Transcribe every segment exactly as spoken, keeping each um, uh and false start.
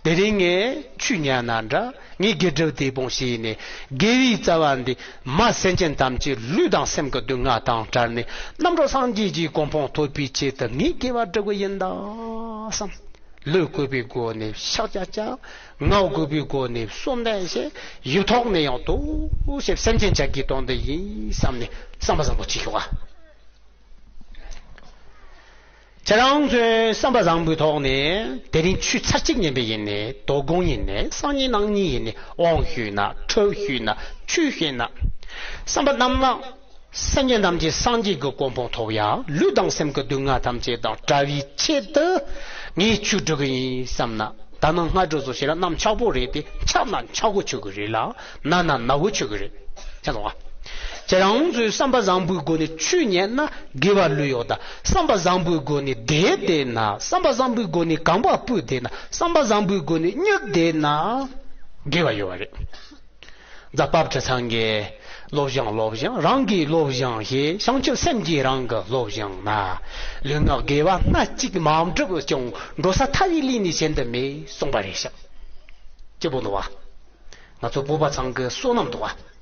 དེ་རིང་ངས་ཆོས་ཉན་ན་འདྲ། ངས་དགེ་སྒྲུབ་དེ་སྤོང་བྱས་ནས། དགེ་བའི་རྩ་བ་འདི་མ་སེམས་ཅན་ཐམས་ཅད་ལུས་དང་སེམས་ཀྱི་སྡུག་བསྔལ་དང་བྲལ་ནས། རྣམ་གྲོལ་སངས་རྒྱས་ཀྱི་གོ་འཕང་ཐོབ་པའི་ཆེད་དུ་ངས་དགེ་བ་སྒྲུབ་གི་ཡིན་ད་བསམ། ལུས་གུས་པའི་སྒོ་ནས་ཕྱག་རྒྱ་བཅག། ངག་གུས་པའི་སྒོ་ནས་གསོལ་འདེབས་བྱེད། ཡིད་ཐོག་ནས་ཡང་དུ་ཞེས་སེམས་ཅན་ཆ་གི་དོན་དུ་ཡིན་བསམ་ནས་བསམ་པ་བཟང་པོ་བྱེད་ཤོག་ཨ། ཁྱེད་རང་ཚོས་བསམ་པ་བཟང་པོའི་ཐོག་ནས་དེ་རིང་ཆུ་ཚར་གཅིག་ཉན་པ་ཡིན་ནའི། དོ་དགོང་ཡིན་ནའི། སང་ཉིན་གནངས་ཉིན་ཡིན་ནའི། དབང་ཞུས་ན། ཁྲུས་ཞུས་ན། ཆོས་ཞུས་ན། བསམ་པ་རྣམ་སྣང་། སེམས་ཅན་ཐམས་ཅད་སངས་རྒྱས་ཀྱི་གོ་འཕང་ཐོབ་ཡ། ལུས་དང་སེམས་ཀྱི་སྡུག་བསྔལ་ཐམས་ཅད་དང་བྲལ་བའི་ཆེད་དུ་ངས་ཆོས་སྒྲུབ་ཀྱི་ཡིན་བསམ་ན། ད་ནངས་སྔ་དྲོ་ཚོ་ཞིག་ལ་གནམ་ཆག་པོ་རེད་དེ། ཆག་ན་ཆག་གོ་ཆོད་ཀྱི་རེད་ལ། ན་ན་ན་གོ་ཆོད་ཀྱི་རེད། ཆ་ཚང་བ། ཁྱེད་རང་ཚོས་བསམ་པ་བཟང་པོའི་སྒོ་ནས་ཆོས་ཉན་ན་དགེ་བ་ལོས་ཡོད་ད། བསམ་པ་བཟང་པོའི་སྒོ་ནས་བསྡད་བསྡད་ན། བསམ་པ་བཟང་པོའི་སྒོ་ནས་གོམ་པ་སྤོས་བསྡད་ན། བསམ་པ་བཟང་པོའི་སྒོ་ནས་སྨྱོས་བསྡད་ན་དགེ་བ་ཡོད་པ་རེད། རྫ་བབ་ཁྲི་ཚང་གིས་སློབ་སྦྱོང་སློབ་སྦྱོང་རང་གིས་སློབ་སྦྱོང་ཞེས། བྱང་ཆུབ་སེམས་ཀྱིས་རང་གི་སློབ་སྦྱོང་ན། ལུས་ངག་དགེ་བ་སྣ་གཅིག་མ་འགྲུབ་ཀྱང་། འགྲོ་ས་ཐ་བའི་ལུས་ནི་གཞན་དུ་མེད་གསུངས་པ་རེད་ཤག་སྐྱིད་པོ་འདུག་བ། ང་ཚོ་བོད་པ་ཚང་གི་བསོད་ནམས་འདུག་བ།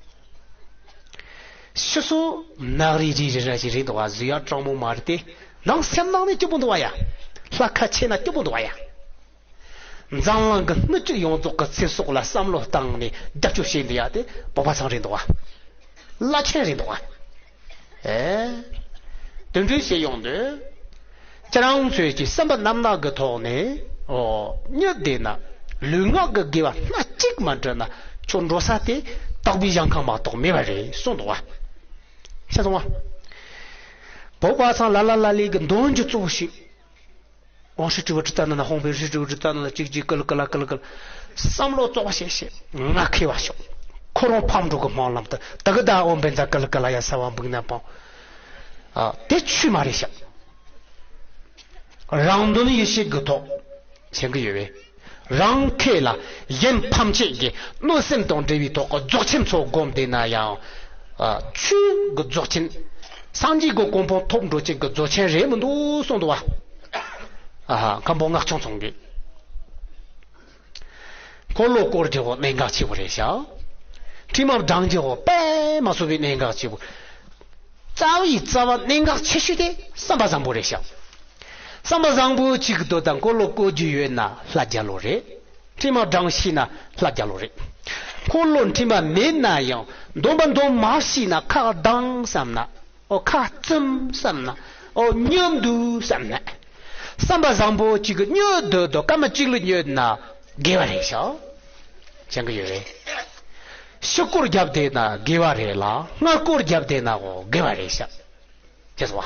ཕྱི་སོ་ནག་རི་རི་རི་ར་ཞིག་རེད་འདུག་བ། གཟུགས་ཡ་གྲང་མོ་མ་རེད་དེ། ནང་སེམས་ནང་ནས་སྐྱིད་པོ་འདུག་བ་ཡ། ལྷ་ཁ་ཆེ་ན་སྐྱིད་པོ་འདུག་བ་ཡ། འཛམ་གླིང་གི་སྣོད་བཅུད་ཡོངས་རྫོགས་ཀྱི་ཚེ་སྲོག་ལ་བསམ་བློ་བཏང་ནས་རྒྱབ་སྐྱོར་བྱེད་འདི་ཡ་དེ་བོད་པ་ཚང་རེད་འདུག་བ། བླ་ཆེན་རེད་འདུག་བ། ཨེ། དེ་འདྲའི་བྱེད་ཡོང་དུས། ཁྱེད་རང་ཚོས་ཀྱི་བསམ་པ་རྣམ་དག་གི་ཐོག་ནས། ཨོ། སྨྱོས་བསྡད་ན། ལུས་ངག་གི་དགེ་བ་སྣ་གཅིག་མ་འགྲུབ་ན། ཁྱོད་འགྲོ་ས་དེ་དག་པའི་ཞིང་ཁམས་མ་གཏོགས་མེད་པ་རེད་གསུངས་འདུག་བ། ཤེས་སོང་བ། བོད་པ་ཚང་ལ་ལ་ལ་ལས་ཀྱི་འདོན་རྒྱུ་གཙོ་བོ་ཞིག་དབང་ཧྲི་ཀྲི་བུ་ཀྲི་ཏ་ན་ན། ཧོང་པེ་ཧྲི་ཀྲི་བུ་ཀྲི་ཏ་ན་ན། གཅིག་གཅིག་ཀལ་ཀལ་ཀལ་ཀལ། བསམ་བློ་བཙོག་པ་བྱེད་བྱེད། ང་མཁས་པ་ཤོག་ཁོ་རང་ཕམ་འགྲོ་གི་སྨོན་ལམ་དུ། ད་གི་ད་འོ་འབེན་ཛ་ཀལ་ཀལ་ཡ་ས་བ་འབུག་ན་པང་། ཨ། དེ་ཆོས་མ་རེད་ཤག་རང་དོན་ཡིད་བྱེད་ཀྱི་ཐོག་བྱེད་ཀྱི་ཡོད་པས། རང་མཁས་ལ་གཞན་ཕམ་བྱེད་ཀྱི་གནོད་སེམས་དང་འབྲེལ་བའི་ཐོག་གི་རྫོགས་ཆེན་ཚོ་སྒོམ་བསྡད་ན་ཡང་། ཨ། ཆོས་ཀྱི་རྫོགས་ཆེན། སངས་རྒྱས་ཀྱི་གོ་འཕང་ཐོབ་འགྲོ་བྱེད་ཀྱི་རྫོགས་ཆེན་རེད་མི་འདུག་གསུངས་འདུག་བ། ཨ་ཧ། མཁན་པོ་སྔགས་ཆུང་ཚང་གིས། འཁོར་ལོ་བསྐོར་རྒྱུ་བོ་གནད་འགག་ཆེ་བོ་རེད་ཤག་ཁྲི་མ་བགྲང་རྒྱུ་བོ་དཔེ་མ་སྲིད་པའི་གནད་འགག་ཆེ་བོ། རྩ་བའི་རྩ་བ་གནད་འགག་ཆེ་ཤོས་དེ་བསམ་པ་བཟང་པོ་རེད་ཤག་བསམ་པ་བཟང་པོ་གཅིག་གི་དོན་དང་འཁོར་ལོ་བསྐོར་རྒྱུ་ཡོད་ན་ལྷ་རྒྱལ་ལོ་རེད། ཁྲི་མ་བགྲང་ཤེས་ན་ལྷ་རྒྱལ་ལོ་རེད། འཁོར་ལོ་ཁྲི་མ་མེད་ན་ཡང་འདོན་པ་འདོན་མ་ཤེས་ན། ཁ་གདངས་བསམ་ན། ཨོ། ཁ་བཙུམ་བསམ་ན། ཨོ། སྨྱོན་འདུག་བསམ་ན། བསམ་པ་བཟང་པོ་གཅིག་གི་སྨྱོ་སྡོད་དོ། སྐར་མ་གཅིག་ལ་སྨྱོས་ན་དགེ་བ་རེད་ཤག་བྱེད་ཀྱི་ཡོད་རེད། ཕྱི་སྐོར་རྒྱབ་བསྡད་ན་དགེ་བ་རེད་ལ། སྔ་སྐོར་རྒྱབ་བསྡད་ན་འོ་དགེ་བ་རེད་ཤག་ཅེས་སོ།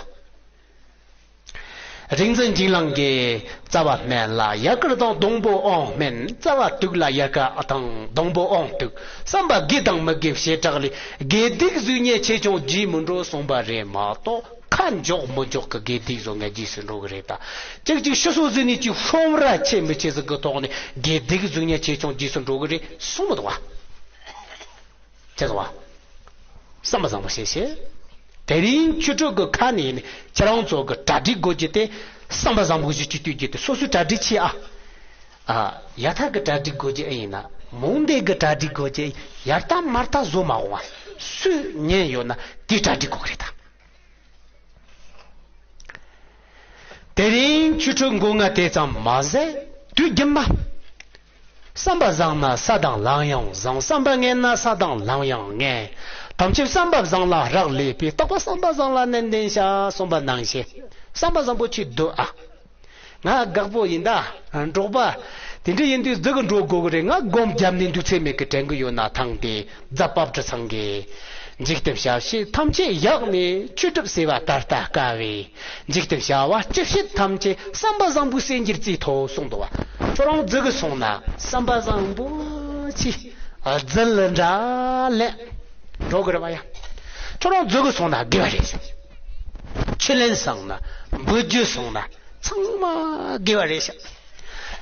རིག་འཛིན་འཇིགས་བླངས་ཀྱིས། རྩ་བ་སྨན་ལ་ཡལ་གར་དང་། སྡོང་པོ་ཨོང་སྨན། རྩ་བ་དུག་ལ་ཡལ་ག་དང་། སྡོང་པོ་ཨོང་དུག་བསམ་པ་དགེ་དང་མི་དགེ་བྱེ་བྲག་ལས། དགེ་སྡིག་གཟུགས་བརྙན་ཆེ་ཆུང་རྗེས་མི་འགྲོ་གསུངས་པ་རེད་མ་གཏོགས། ཁ་འཇོག་མི་འཇོག་གི་དགེ་སྡིག་བཟོ་ངན་རྗེས་སུ་འགྲོ་གི་རེད་ད། གཅིག་གཅིག་ཕྱི་སོ་ཟིན་ནས་ཀྱི་ཤོམ་ར་ཆེ་མི་ཆེ་ཟིག་གི་ཐོག་ནས་དགེ་སྡིག་གཟུགས་བརྙན་ཆེ་ཆུང་རྗེས་སུ་འགྲོ་གི་རེད་གསུངས་མི་འདུག་བ། ཅེས་སོ། བསམ་པ་བཟང་པོ་བྱེད་ཤེས། དེ་རིང་ཆོས་ཕྲུག་གི་ཁ་ནས་ནི་ཁྱེད་རང་ཚོ་གི་གྲ་སྒྲིག་དགོས་རྒྱུ་དེ། བསམ་པ་བཟང་པོ་ཞིག་ཅིག་བསྟོད་རྒྱུ་དེ་སོ་སོའི་གྲ་སྒྲིག་བྱེད་ཨ། ཨ། ཡར་ཐག་གི་གྲ་སྒྲིག་དགོས་རྒྱུ་ཨེ་ཡིན་ན། མུ་མཐུད་གི་གྲ་སྒྲིག་དགོས་རྒྱུ་ཨེ། ཡར་ཐག་མར་ཐག་བཟོ་མ་འོང་བ། སུས་ཉན་ཡོད་ན་དེ་གྲ་སྒྲིག་དགོས་གི་རེད་ད། དེ་རིང་ཆོས་ཕྲུག་མགོ་རྔ་དེ་ཙམ་མ་ཟད། དུས་རྒྱུན་མ། བསམ་པ་བཟང་ན་ས་དང་ལམ་ཡང་བཟང་། བསམ་པ་ངན་ན་ས་དང་ལམ་ཡང་ངན། ཐམས་ཅད་བསམ་པ་བཟང་ལ་རག་ལས་པས། རྟག་པར་བསམ་པ་བཟང་ལ་ནན་ཏན་བྱ། གསུངས་པ་ནང་བཞིན། བསམ་པ་བཟང་པོ་ཅིག་སྡོད་ཨ། ང་དགག་པོ་ཡིན་ད། འབྲོག་པ། དེ་འདྲ་ཡིན་དུས་སྡུག་གི་འགྲོ་དགོས་གི་རེད། ང་སྒོམ་རྒྱབ་ནས་འདུག་ཚེ་མེད་གི་དྲན་གི་ཡོད་ན་ཐང་དེ། རྫ་བབ་ཁྲི་ཚང་གིས། འཇིག་རྟེན་བྱ་བྱེད་ཐམས་ཅད་ཡག་ནས། ཆོས་སྒྲུབ་བྱེད་པ་ད་ལྟ་དཀའ་བས། འཇིག་རྟེན་བྱ་བ་སྤྱི་བྱེ་ཐམས་ཅད། བསམ་པ་བཟང་པོའི་སེམས་ཀྱིས་རྩིས་ཐོབ་གསུངས་འདུག་བ། ཁྱོད་རང་རྫི་གི་སོང་ན་བསམ་པ་བཟང་པོ་ཅིག་རྫི་ལ་འདྲ་ལན་འགྲོ་གི་རེད་བ་ཡ། ཁྱོད་རང་རྫི་གི་སོང་ན་དགེ་བ་རེད་ཤག་ཁས་ལེན་བསམ་ན་འབུལ་རྒྱུ་སོང་ན་ཚང་མ་དགེ་བ་རེད་ཤག་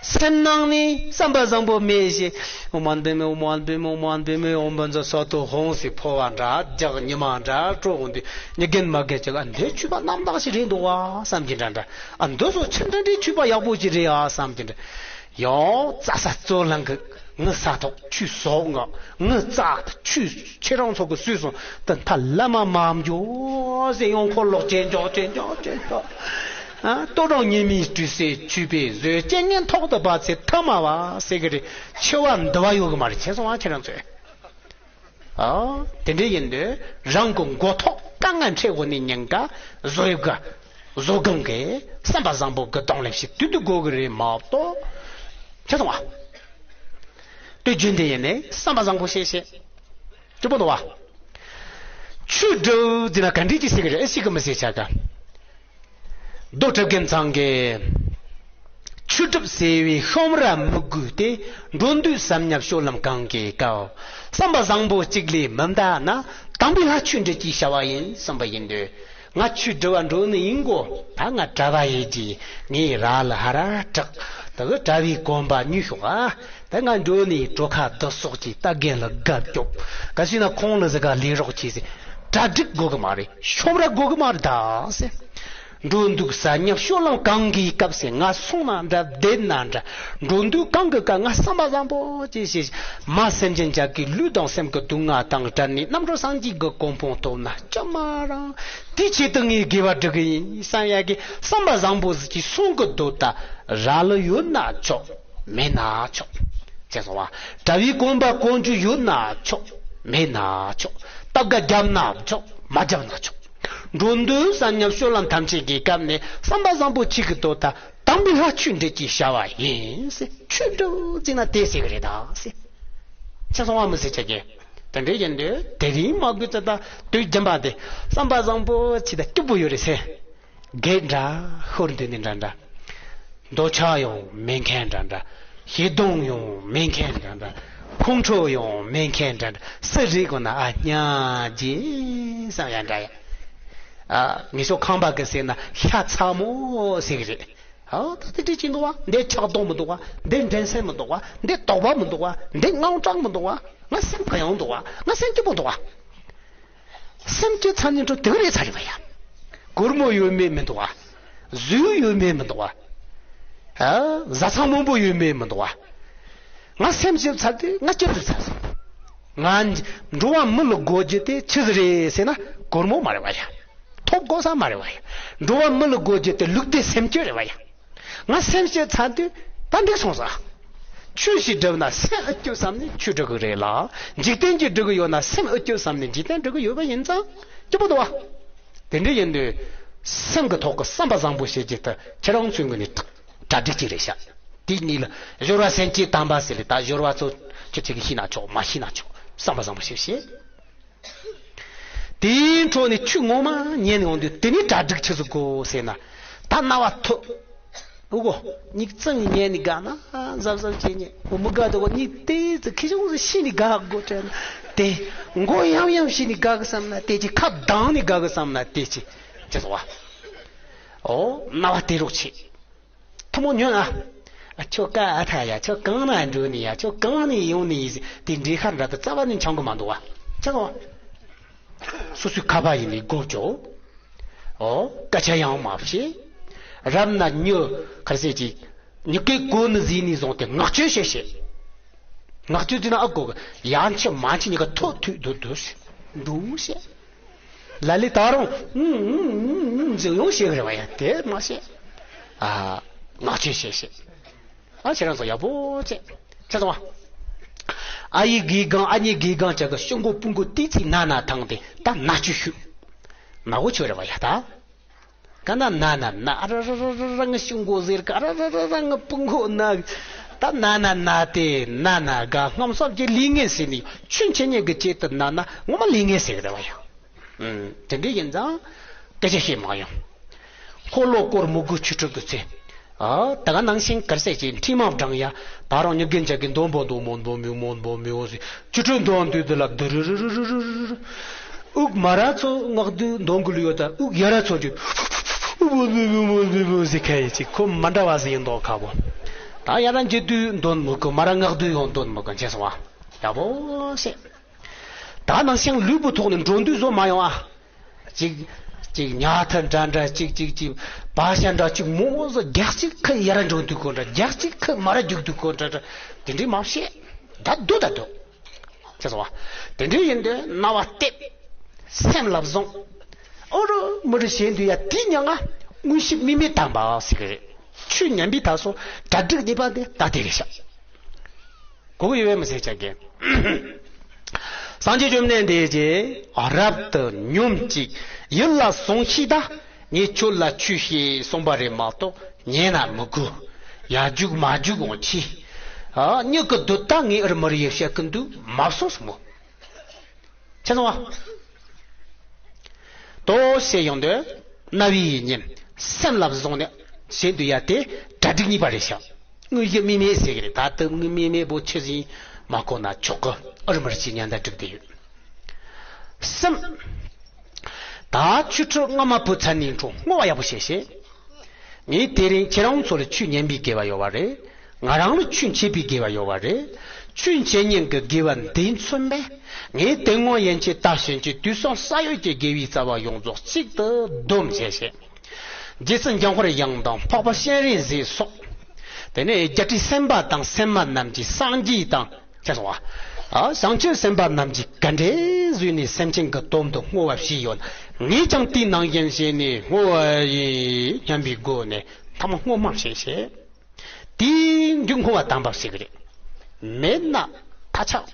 སེམས་ནང་ནས་བསམ་པ་བཟང་པོ་མེད་ཞེས། ཨོཾ་ཨནྡ་པདྨེ། ཨོཾ་ཨནྡ་པདྨེ། ཨོཾ་ཨནྡ་པདྨེ། ཨོཾ་བཛྲ་ས་ཏྭ་ཧཱུྃ་ཟེར་འཕོ་བ་འདྲ་རྒྱག་ཉི་མ་འདྲ་དཀྲོག་འོང་དུས། མྱི་རྒན་མ་རྒན་ཅིག་ཨ་འདི་ཆོས་པ་རྣམ་དག་ཞིག་རེད་འདུག་བ་བསམ་གྱི་འདྲ་འདྲ། ཨ་འདི་ཚོ་ཆི་འདྲ་འདྲའི་ཆོས་པ་ཡག་པོ་ཅིག་རེད་ཨ་བསམ་གྱི་འདྲ། ཡང་རྩྭ་ས་རྩོད་ལང་གི། ངི་ས་ཐོག་ཁྱོད་ཟོག་ང་། ངི་རྩྭ་ཁྱོད་ཁྱེད་རང་ཚོ་གི་སུས་སོང་། ད་མཐའ་ལ་མ་མ་འཇོག་ཟེར། ཡང་འཁོར་ལོ་ཅན་འཇོག་ཅན་འཇོག་ཅན་འཇོག་ཨ་ལྟོ་འགྲོ་ཉེས་མིན་སྤྲུལ་སའི་ཆུ་བེད་བཟོས། རྐྱེན་ངན་ཐོག་ཏུ་བབས་ཚེ་ཐ་མ་བ་ཟེར་གི་རེད། འཆི་བ་འདི་བ་ཡོད་གི་མ་རེད། ཁྱེད་སོང་ཨ་ཁྱེད་རང་ཚོས། ཨ། དེ་འདྲ་ཡིན་དུས་རང་གི་མགོ་ཐོག་དཀའ་ངལ་འཕྲད་འོང་ནི་ཉེན་ཁ་བཟོ་ཡོད་གི། བཟོ་གང་གི་བསམ་པ་བཟང་པོ་གི་གདོང་ལེན་ཞིག་དུས་དུས་དགོས་གི་རེད་མ་གཏོགས། ཁྱེད་སོང་བ། དུས་རྒྱུན་དེ་ཡིན་ནས་བསམ་པ་བཟང་པོ་བྱེད་བྱེད། སྐྱིད་པོ་འདུག་བ། ཆོས་སྒྲུབ་འདི་ན་ག་འདྲས་ཀྱི་ཟེར་གི་རེད། ཨེ་ཤི་གི་མི་ཟེར་ཆ་ག་རྡོ་གྲུབ་རྒན་ཚང་གིས། ཆོས་སྒྲུབ་ཟེར་བའི་ཤོམ་ར་མི་དགོས་ཏེ། འགྲོ་འདུག་བསམ་ཉམས་སྤྱོད་ལམ་གང་གི་སྐབས། བསམ་པ་བཟང་པོ་གཅིག་ལས་མི་འདའ་ན། དམ་པའི་ལྷ་ཆོས་འབྲེལ་གྱི་བྱ་བ་ཡིན་བསམ་པ་ཡིན་དུས། ང་ཆོས་སྒྲུབ་པ་འགྲོ་ནི་ཡིན་གོ། ད་ང་གྲྭ་པ་ཡིན་གྱི། ངའི་ར་ལ་ཧ་ར་དྲག་ད་གི་གྲྭ་པའི་གོན་པ་ཉོས་ཤོག་ཨ། ད་ང་འགྲོ་ནི་གྲོ་ཁ་བསྡུ་གསོག་གྱི། ད་རྒན་ལ་དགའ་སྐྱོབ། ག་ཟེར་ན་ཁོང་ལ་ཟི་ག་ལས་རོགས་གྱིས་ཟེར། གྲ་སྒྲིག་དགོས་གི་མ་རེད། ཤོམ་ར་དགོས་གི་མ་རེད་ད་ཟེར། འགྲོ་འདུག་ཟ་ཉབ་སྤྱོད་ལམ་གང་གི་སྐབས་སུ། ང་སོང་ན་འདྲ་བསྡད་ན་འདྲ། འགྲོ་འདུག་གང་གི་སྐབས་ང་བསམ་པ་བཟང་པོ་ཅིག་བྱེད། མ་སེམས་ཅན་ཅག་གི་ལུས་དང་སེམས་ཀྱི་སྡུག་བསྔལ་དང་བྲལ་ནས། རྣམ་གྲོལ་སངས་རྒྱས་ཀྱི་གོ་འཕང་ཐོབ་ན་ཅི་མ་རུང་། དེའི་ཆེད་དུ་ངས་དགེ་བ་སྒྲུབ་གི་ཡིན་བསམ་ཡག་གི་བསམ་པ་བཟང་པོ་ཟིག་ཅིག་སོང་གི་འདུག་ད་ར་ལུ་ཡོད་ན་ཆོག་མེད་ན་ཆོག་ཅེས་སོང་བ། གྲྭ་བའི་གོན་པ་གོན་རྒྱུ་ཡོད་ན་ཆོག་མེད་ན་ཆོག་སྟབས་ཀ་བརྒྱབ་ན་ཆོག་མ་བརྒྱབ་ན་ཆོག་འགྲོ་འདུག་ཟ་ཉབ་སྤྱོད་ལམ་ཐམས་ཅད་ཀྱི་སྐབས་ནས་བསམ་པ་བཟང་པོ་བྱེད་ཀྱི་འདུག་ད་དམ་པའི་ལྷ་ཆོས་འབྲེལ་གྱི་བྱ་བ་ཡིན་ཟེར། ཆོས་སྒྲུབ་ཅིག་ན་དེ་ཟེར་གི་རེད་ད་ཟེར། ཅེས་སོང་བ་མི་ཟེར་ཆ་གི། དེ་འདྲའི་ཡིན་དུས་དེ་རིང་མ་དགོས་ཙ་ད་དུས་རྒྱུན་པ་དེ་བསམ་པ་བཟང་པོ་བྱེད་ད་སྐྱིད་པོ་ཡོད་རེད་ཟེར། བགད་འདྲ། ཤོར་འདི་ནི་འདྲ་འདྲ། འདོད་ཆགས་ཡང་མེད་མཁན་འདྲ་འདྲ། ཞེ་སྡང་ཡང་མེད་མཁན་འདྲ་འདྲ། ཁོང་ཁྲོ་ཡང་མེད་མཁན་འདྲ་འདྲ། སུ་རེད་གོ་ན་ཨ་སྙམ་བྱས་བསམ་ཡ་འདྲ་ཡ། ཨ་ངེད་ཚོ་ཁམས་པ་གི་ཟེར་ན་ཤ་ཚ་མོ་ཟེར་གི་རེད། ཨ་ད་དེ་འདྲ་ཅིག་འདུག་བ། འདི་ཆགས་སྡང་མི་འདུག་བ། འདི་འགྲན་སེམས་མི་འདུག་བ། འདི་དོགས་པ་མི་འདུག་བ། འདི་དངངས་སྐྲག་མི་འདུག་བ། ང་སེམས་གང་ཡང་འདུག་བ། ང་སེམས་སྐྱིད་པོ་འདུག་བ། སེམས་སྐྱིད་ཚ་ནི་འགྲོ་དེ་ག་རེ་ཚ་རེད་བ་ཡ། སྒོར་མོ་ཡོད་མེད་མི་འདུག་བ། གཟུགས་ཡོད་མེད་མི་འདུག་བ། ཨ། བཟའ་ཚང་མང་པོ་ཡོད་མེད་མི་འདུག་བ། ང་སེམས་ཞིབ་ཚ་དུས་ང་སྐྱིད་རུ་ཚ་སོང་། ང་འགྲོ་བ་མི་ལ་དགོས་རྒྱུ་དེ་ཆི་ཟིག་རེད་ཟེར་ན་སྒོར་མོ་མ་རེད་བ་ཡ། ཐོབ་དགོས་ས་མ་རེད་བ་ཡ། འགྲོ་བ་མི་ལ་དགོས་རྒྱུ་དེ་ལུགས་བདེ་སེམས་སྐྱིད་རེད་བ་ཡ། ང་སེམས་ཞིབ་ཚ་དུས་ད་འགྲིག་སོང་ས། ཆོས་ཞིག་སྒྲུབ་ན་སེམས་ཨེ་སྐྱིད་བསམ་ནས་ཆོས་སྒྲུབ་གི་རེད་ལ། འཇིག་རྟེན་གྱི་སྒྲུབ་གི་ཡོད་ན་སེམས་ཨེ་སྐྱིད་བསམ་ནས་འཇིག་རྟེན་སྒྲུབ་གི་ཡོད་པ་ཡིན་ཙང་སྐྱིད་པོ་འདུག་བ། དེ་འདྲ་ཡིན་དུས་སེམས་ཀྱི་ཐོག་གི་བསམ་པ་བཟང་པོ་བྱེད་ཀྱི་ད་ཁྱེད་རང་ཚོའི་ངོས་ནས་གྲ་སྒྲིག་ཅིག་རེད་ཤག་དེ་གཉིས་ལ་སྦྱོར་བ་སེམས་བསྐྱེད་དམ་པ་ཟེར་ལེ། ད་སྦྱོར་བ་ཚོ་ཁྱེད་ཚོས་ཤེས་ན་ཆོག་མ་ཤེས་ན་ཆོག་བསམ་པ་བཟང་པོ་ཞིག་བྱེད། དེའི་འཕྲོ་ནས་ཆོས་ངོ་མ་ཉན་ཡོང་དུས་དེ་ནས་གྲ་སྒྲིག་ཆི་ཟིག་དགོས་ཟེར་ན། ད་རྣ་བ་ཐོས། ཨུ་གོ། མྱིག་བཙུམ་ནས་ཉན་ནས་དགའ་ན་གཟབ་གཟབ་བྱས་ཉན། འོ་མི་དགའ་འདུག་གོ། མྱིག་དེ་ཙི་ཁི་ཆུང་ཟིག་ཕྱེ་ནས་དགའ་དགོས་དྲན་ན། དེ་མགོ་ཡམ་ཡམ་བྱས་ནས་དགའ་གི་བསམ་ན་དེ་ཅི། ཁ་གདངས་ནས་དགའ་གི་བསམ་ན་དེ་ཅི། ཅི་ཟེར་བ། ཨོ་རྣ་བ་དེ་རོགས་བྱེད། ཐུ་མོ་ཉོན་ཨ། ཨ་ཁྱོད་ཀ་ཨ་ཐ་ཡ། ཁྱོད་གང་ན་འགྲོ་ནི་ཡ། ཁྱོད་གང་ནས་ཡོང་ནི་ཡིན་ཟེར། དེ་འདྲའི་ཁ་འདྲ་དུ་རྩ་བ་ནས་འཆང་གི་མ་འདུག་བ། ཆག་གོ། སོ་སོའི་ཁ་པ་ཡིན་ནི་སྒོ་ཅོག་ཨོ་སྐད་ཆ་ཡང་མ་བཤད། རབ་ན་མྱི་གར་ཟེར་གྱི། མྱི་སྐད་གོ་ནི་ཟིན་ནི་བཟུང་སྟེ་ངག་བཅད་བྱས་བྱས། ངག་བཅད་དེ་ན་ཨ་གོ་གི། ཡང་ཆེ་མ་ཆེ་གཉིས་ཀ་ཐོག་ཐུག་འདུག་འདུག་ཟེར། འདུག་ཟེར། ལ་ལས་ད་རུང་ཨུང་ཨུང་ཨུང་ཨུང་ཟེར་ཡོང་བཤད་གི་རེད་བ་ཡ། དེ་མ་བཤད། ཨ། ངག་བཅད་བྱས་བྱས། ཨ་ཁྱེད་རང་ཚོ་ཡག་པོ་བྱས། ཁྱེད་ཚོ་བ། ཨ་ཡེ་དགེ་སྒང་ཨ་མྱེས་དགེ་སྒང་ཅག་གི་ཤི་མགོ་སྤུ་མགོ་ཏི་ཙི་ན་ན་ཐང་དེ་ད་ན་ཆུ་ཤུ། ན་གོ་ཆོད་རེད་བ་ཡ་ད། ག་ན་ན་ན་ན་ཨ་ར་ར་ར་ར་ར་ངི་ཤི་མགོ་ཟེར་ག་ཨ་ར་ར་ར་ར་ངི་སྤུ་མགོ་ན། ད་ན་ན་ན་དེ་ན་ན་ག་ངམ་སོབ་ཀྱི་ལི་ངེ་ཟེར་ནི་ཆུན་ཆེ་ཉེ་གི་ཆེད་དུ་ན་ན་ངོ་མ་ལི་ངེ་ཟེར་གི་རེད་བ་ཡ། ཨུམ། དེ་འདྲ་ཡིན་ཙང་སྐད་ཆ་བཤད་མ་ཡོང་། འཁོར་ལོ་བསྐོར་མི་དགོས་ཆོས་སྒྲུབ་ཀྱི་ཚེ། ཨ། ད་ག་ནང་བཞིན་གར་ཟས་ཀྱི་འཕྲིན་མ་བགྲང་ཡ། ད་རང་ཉི་རྒན་ཅག་གི་འདོན་པོ་འདོན་མོ་འདོན་མིའུ་མོ་འདོན་མིའུ་ཟེར། ཆོས་སྒྲུབ་འདོན་དུས་འདི་ལ་དུ་རུ་རུ་རུ་རུ་རུ་རུ། དབུགས་མ་ར་ཚོ་ངག་དུས་འདོན་དགོས་ལུས་ཡོད། ད་དབུགས་ཡ་ར་ཚོ་གྱི་འུ་མོ་འུ་མོ་འུ་མོ་ཟེར་ཁ་ཡི་ཅིག་ཁོ་མ་འདྲ་བ་ཟིག་ཡིན་མདོག་ཁ་བོ། ད་ཡ་ར་འཇུ་དུས་འདོན་མི་དགོས། མ་ར་ངག་དུས་ཡང་འདོན་མི་དགོས། མཁྱེན་སོང་བ། ཡག་པོ་བཤད། ད་ནང་བཞིན་ལུས་པོའི་ཐོག་ནས་འགྲོ་འདུག་བཟོ་མ་ཡོང་ཨ། ཅིག་ཅིག་ཉལ་ཐ་འདྲ་འདྲ་ཅིག་ཅིག་ཅིག་བག་ཤ་འདྲ་ཅིག་མོ་ཟོ་རྒྱག་ཅིག་ཁ་ཡར་འགྲོ་འདུག་གོ་འདྲ། རྒྱག་ཅིག་ཁ་མར་རྒྱུག་འདུག་གོ་འདྲ་འདྲ། དེ་འདྲའི་མ་བཤད། ད་སྡུག་ད་སྡུག་ཅེས་སོ། དེ་འདྲའི་ཡིན་དུས་རྣ་བ་གཏད། སེམས་ལ་བཟུང་། ཨོ་རུ་མི་རུ་བྱེད་འདུག་ཡ། དེ་ཉང་ང་དངོས་གཞི་དམིགས་མེད་དམ་པ་ཟེར་གི་རེད། ཆོས་ཉན་པའི་དག་སོ་གྲ་སྒྲིག་གཉིས་པ་དེ་ད་དེ་རེད་ཤག་གོ་གི་ཡོད་པས་མི་ཟེར་ཆ་གི། སངས་རྒྱས་བཅོམ་ལྡན་འདས་ཀྱིས་རབ་ཏུ་སྙོམས་ཅིག་ཡིད་ལ་ཟུངས་ཤིག་ད། ངས་ཁྱོད་ལ་ཆོས་བཤད་གསུངས་པ་རེད་མ་གཏོགས་ཉན་ན་མི་དགོས། ཡར་རྒྱུག་མར་རྒྱུག་འོང་ཆི། ཨ་མྱུ་གུ་སྡུད་ད། ངས་ཨུར་མུར་ཡེ་བཤད་ཀི་འདུག་མ་སོང་སོང་མོ། ཆ་སོང་བ། དོ་ཞེས་ཡོང་དུས་རྣ་བའི་ཉིན་སེམས་ལ་བཟུང་ནས་བྱེད་འདུག་ཡ། དེ་གྲ་སྒྲིག་གཉིས་པ་རེད་ཤག་དངོས་གཞི་དམིགས་མེད་ཟེར་གི་རེད། ད་ལྟ་དངོས་མེད་མེད་པོ་ཆི་ཟིན་མ་གོ་ན་ཆོག་གི། ཨུར་མུར་གྱི་ཉན་ད་སྒྲིག་བསྡད་ཡོད། གསུམ། ད་ཆོས་ཁྲིད་སྔ་མ་བུ་ཚ་ནས་འཕྲོ་བསྔོ་བ་ཡག་པོ་བྱས་ཤེས། ངས་དེ་རིང་ཁྱེད་རང་ཚོ་ལ་ཆོས་ཉན་པའི་དགེ་བ་ཡོད་པ་རེད། ང་རང་ལ་ཆོས་འཆད་པའི་དགེ་བ་ཡོད་པ་རེད། ཆོས་འཆད་ཉན་གྱི་དགེ་བ་འདི་མཚོན་པས། ངས་དེ་སྔོན་ཡན་ཆད་ད་ཕྱིན་ཆད་དུས་གསུམ་ས་ཡོད་ཀྱི་དགེ་བའི་རྩ་བ་ཡོངས་རྫོགས་གཅིག་ཏུ་བསྡོམས་བྱས་ཤེས། རྗེ་བཙུན་འཇམ་དཔལ་དབྱངས་དང་འཕགས་པ་སྤྱན་རས་གཟིགས་སོགས། དེ་ནས་རྒྱལ་སྲས་སེམས་དཔའ་དང་སེམས་མ་རྣམས་ཀྱི་སངས་རྒྱས་དང་། ཅེས་གསུངས་པ། ཨ་བྱང་ཆུབ་སེམས་དཔའ་རྣམས་ཀྱིས་ག་འདྲའི་བཟོས་ནས་སེམས་ཅན་གྱི་དོན་དུ་བསྔོ་བ་བྱས་ཡོད། ངས་ཀྱང་དེའི་ནང་བཞིན་བྱས་ནས་བསྔོ་བ་ཡིས་སྙམ་པའི་སྒོ་ནས་ཐ་མ་བསྔོ་སྨོན་བྱས་ཤེས། དེའི་མཇུག་བསྔོ་བ་དམ་པ་ཞིག་རེད། མེད་ན་ཐ་ཆག་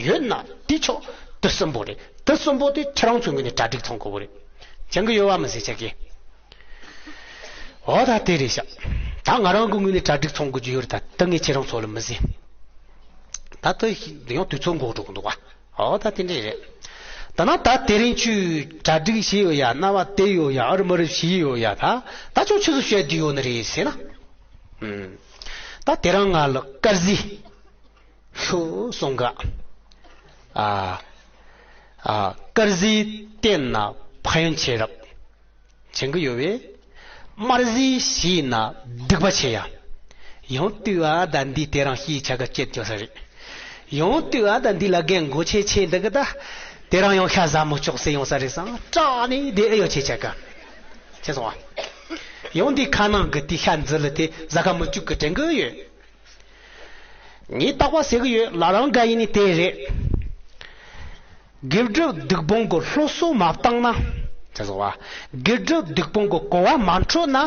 ཡོད་ན་དེ་ཆོག་དེ་གསུམ་པོ་རེད། དེ་གསུམ་པོ་དེ་ཁྱེད་རང་ཚོའི་ངོས་ནས་གྲ་སྒྲིག་ཚང་དགོས་པོ་རེད། བྱེད་ཀྱི་ཡོད་བ་མི་ཟེར་ཆ་གི། འོ་ད་དེ་རེད་ཤག་ད་ང་རང་གི་ངོས་ནས་གྲ་སྒྲིག་ཚང་དགོས་ཀྱི་ཡོད་རེད། ད་དེ་ངས་ཁྱེད་རང་ཚོ་ལ་མི་ཟེར། ད་དེ་ཡང་དུས་ཚོད་འགོར་འགྲོ་གི་འདུག་བ། འོ་ད་དེ་འདྲས་རེད། ད་ན་ད་དེ་རིང་ཁྱོད་གྲ་སྒྲིག་བྱས་ཡོད་ཡ། རྣ་བ་གཏད་ཡོད་ཡ། ཨུར་མུར་བྱས་ཡོད་ཡ། ད་ད་ཁྱོད་ཆི་ཟིག་བཤད་རྒྱུ་ཡོད་ནི་རེད་ཟེར་ན། ཨུམ། ད་དེ་རིང་ང་ལ་དཀར་ཟས་ཤོག་གསུང་ག། ཨ་ཨ་དཀར་ཟས་བསྟེན་ན་ཕན་ཡོན་ཆེ་རབས། བྱེད་ཀྱི་ཡོད་པས། དམར་ཟས་བྱས་ན་སྡིག་པ་ཆེ་ཡ། ཡང་ལྟོས་ཨ་ད་འདི་དེ་རང་ཤི་ཆ་ག་སྐྱེད་ཅོ་ས་རེད། ཡང་ལྟོས་ཨ་ད་འདི་ལ་རྒན་མགོ་ཆེ་ཆེ་འདི་གི་ད། དེ་རང་ཡང་ཤ་ཟ་མི་ཆོག་ཟེར་ཡོང་ས་རེད་བསམ་སྐྲག་ནས་དེ་ཨེ་ཡོ་ཆེ་ཆ་ག། ཆེ་སོང་བ། ཡང་འདི་ཁ་ནང་གི་དེ་ཤ་འཛི་ལ་དེ་ཟ་ག་མི་བཅུག་གི་དྲན་གི་ཡོད། ངས་རྟག་པར་ཟེར་གི་ཡོད། ལ་རང་ག་ཡིན་ནི་དེ་རེད། དགེ་སྒྲུབ་སྡིག་སྤོང་གི་སློབ་གསོ་མ་བཏང་ན། ཅེས་སོགས་པ། དགེ་སྒྲུབ་སྡིག་སྤོང་གི་གོ་བ་མ་འཕྲོད་ན།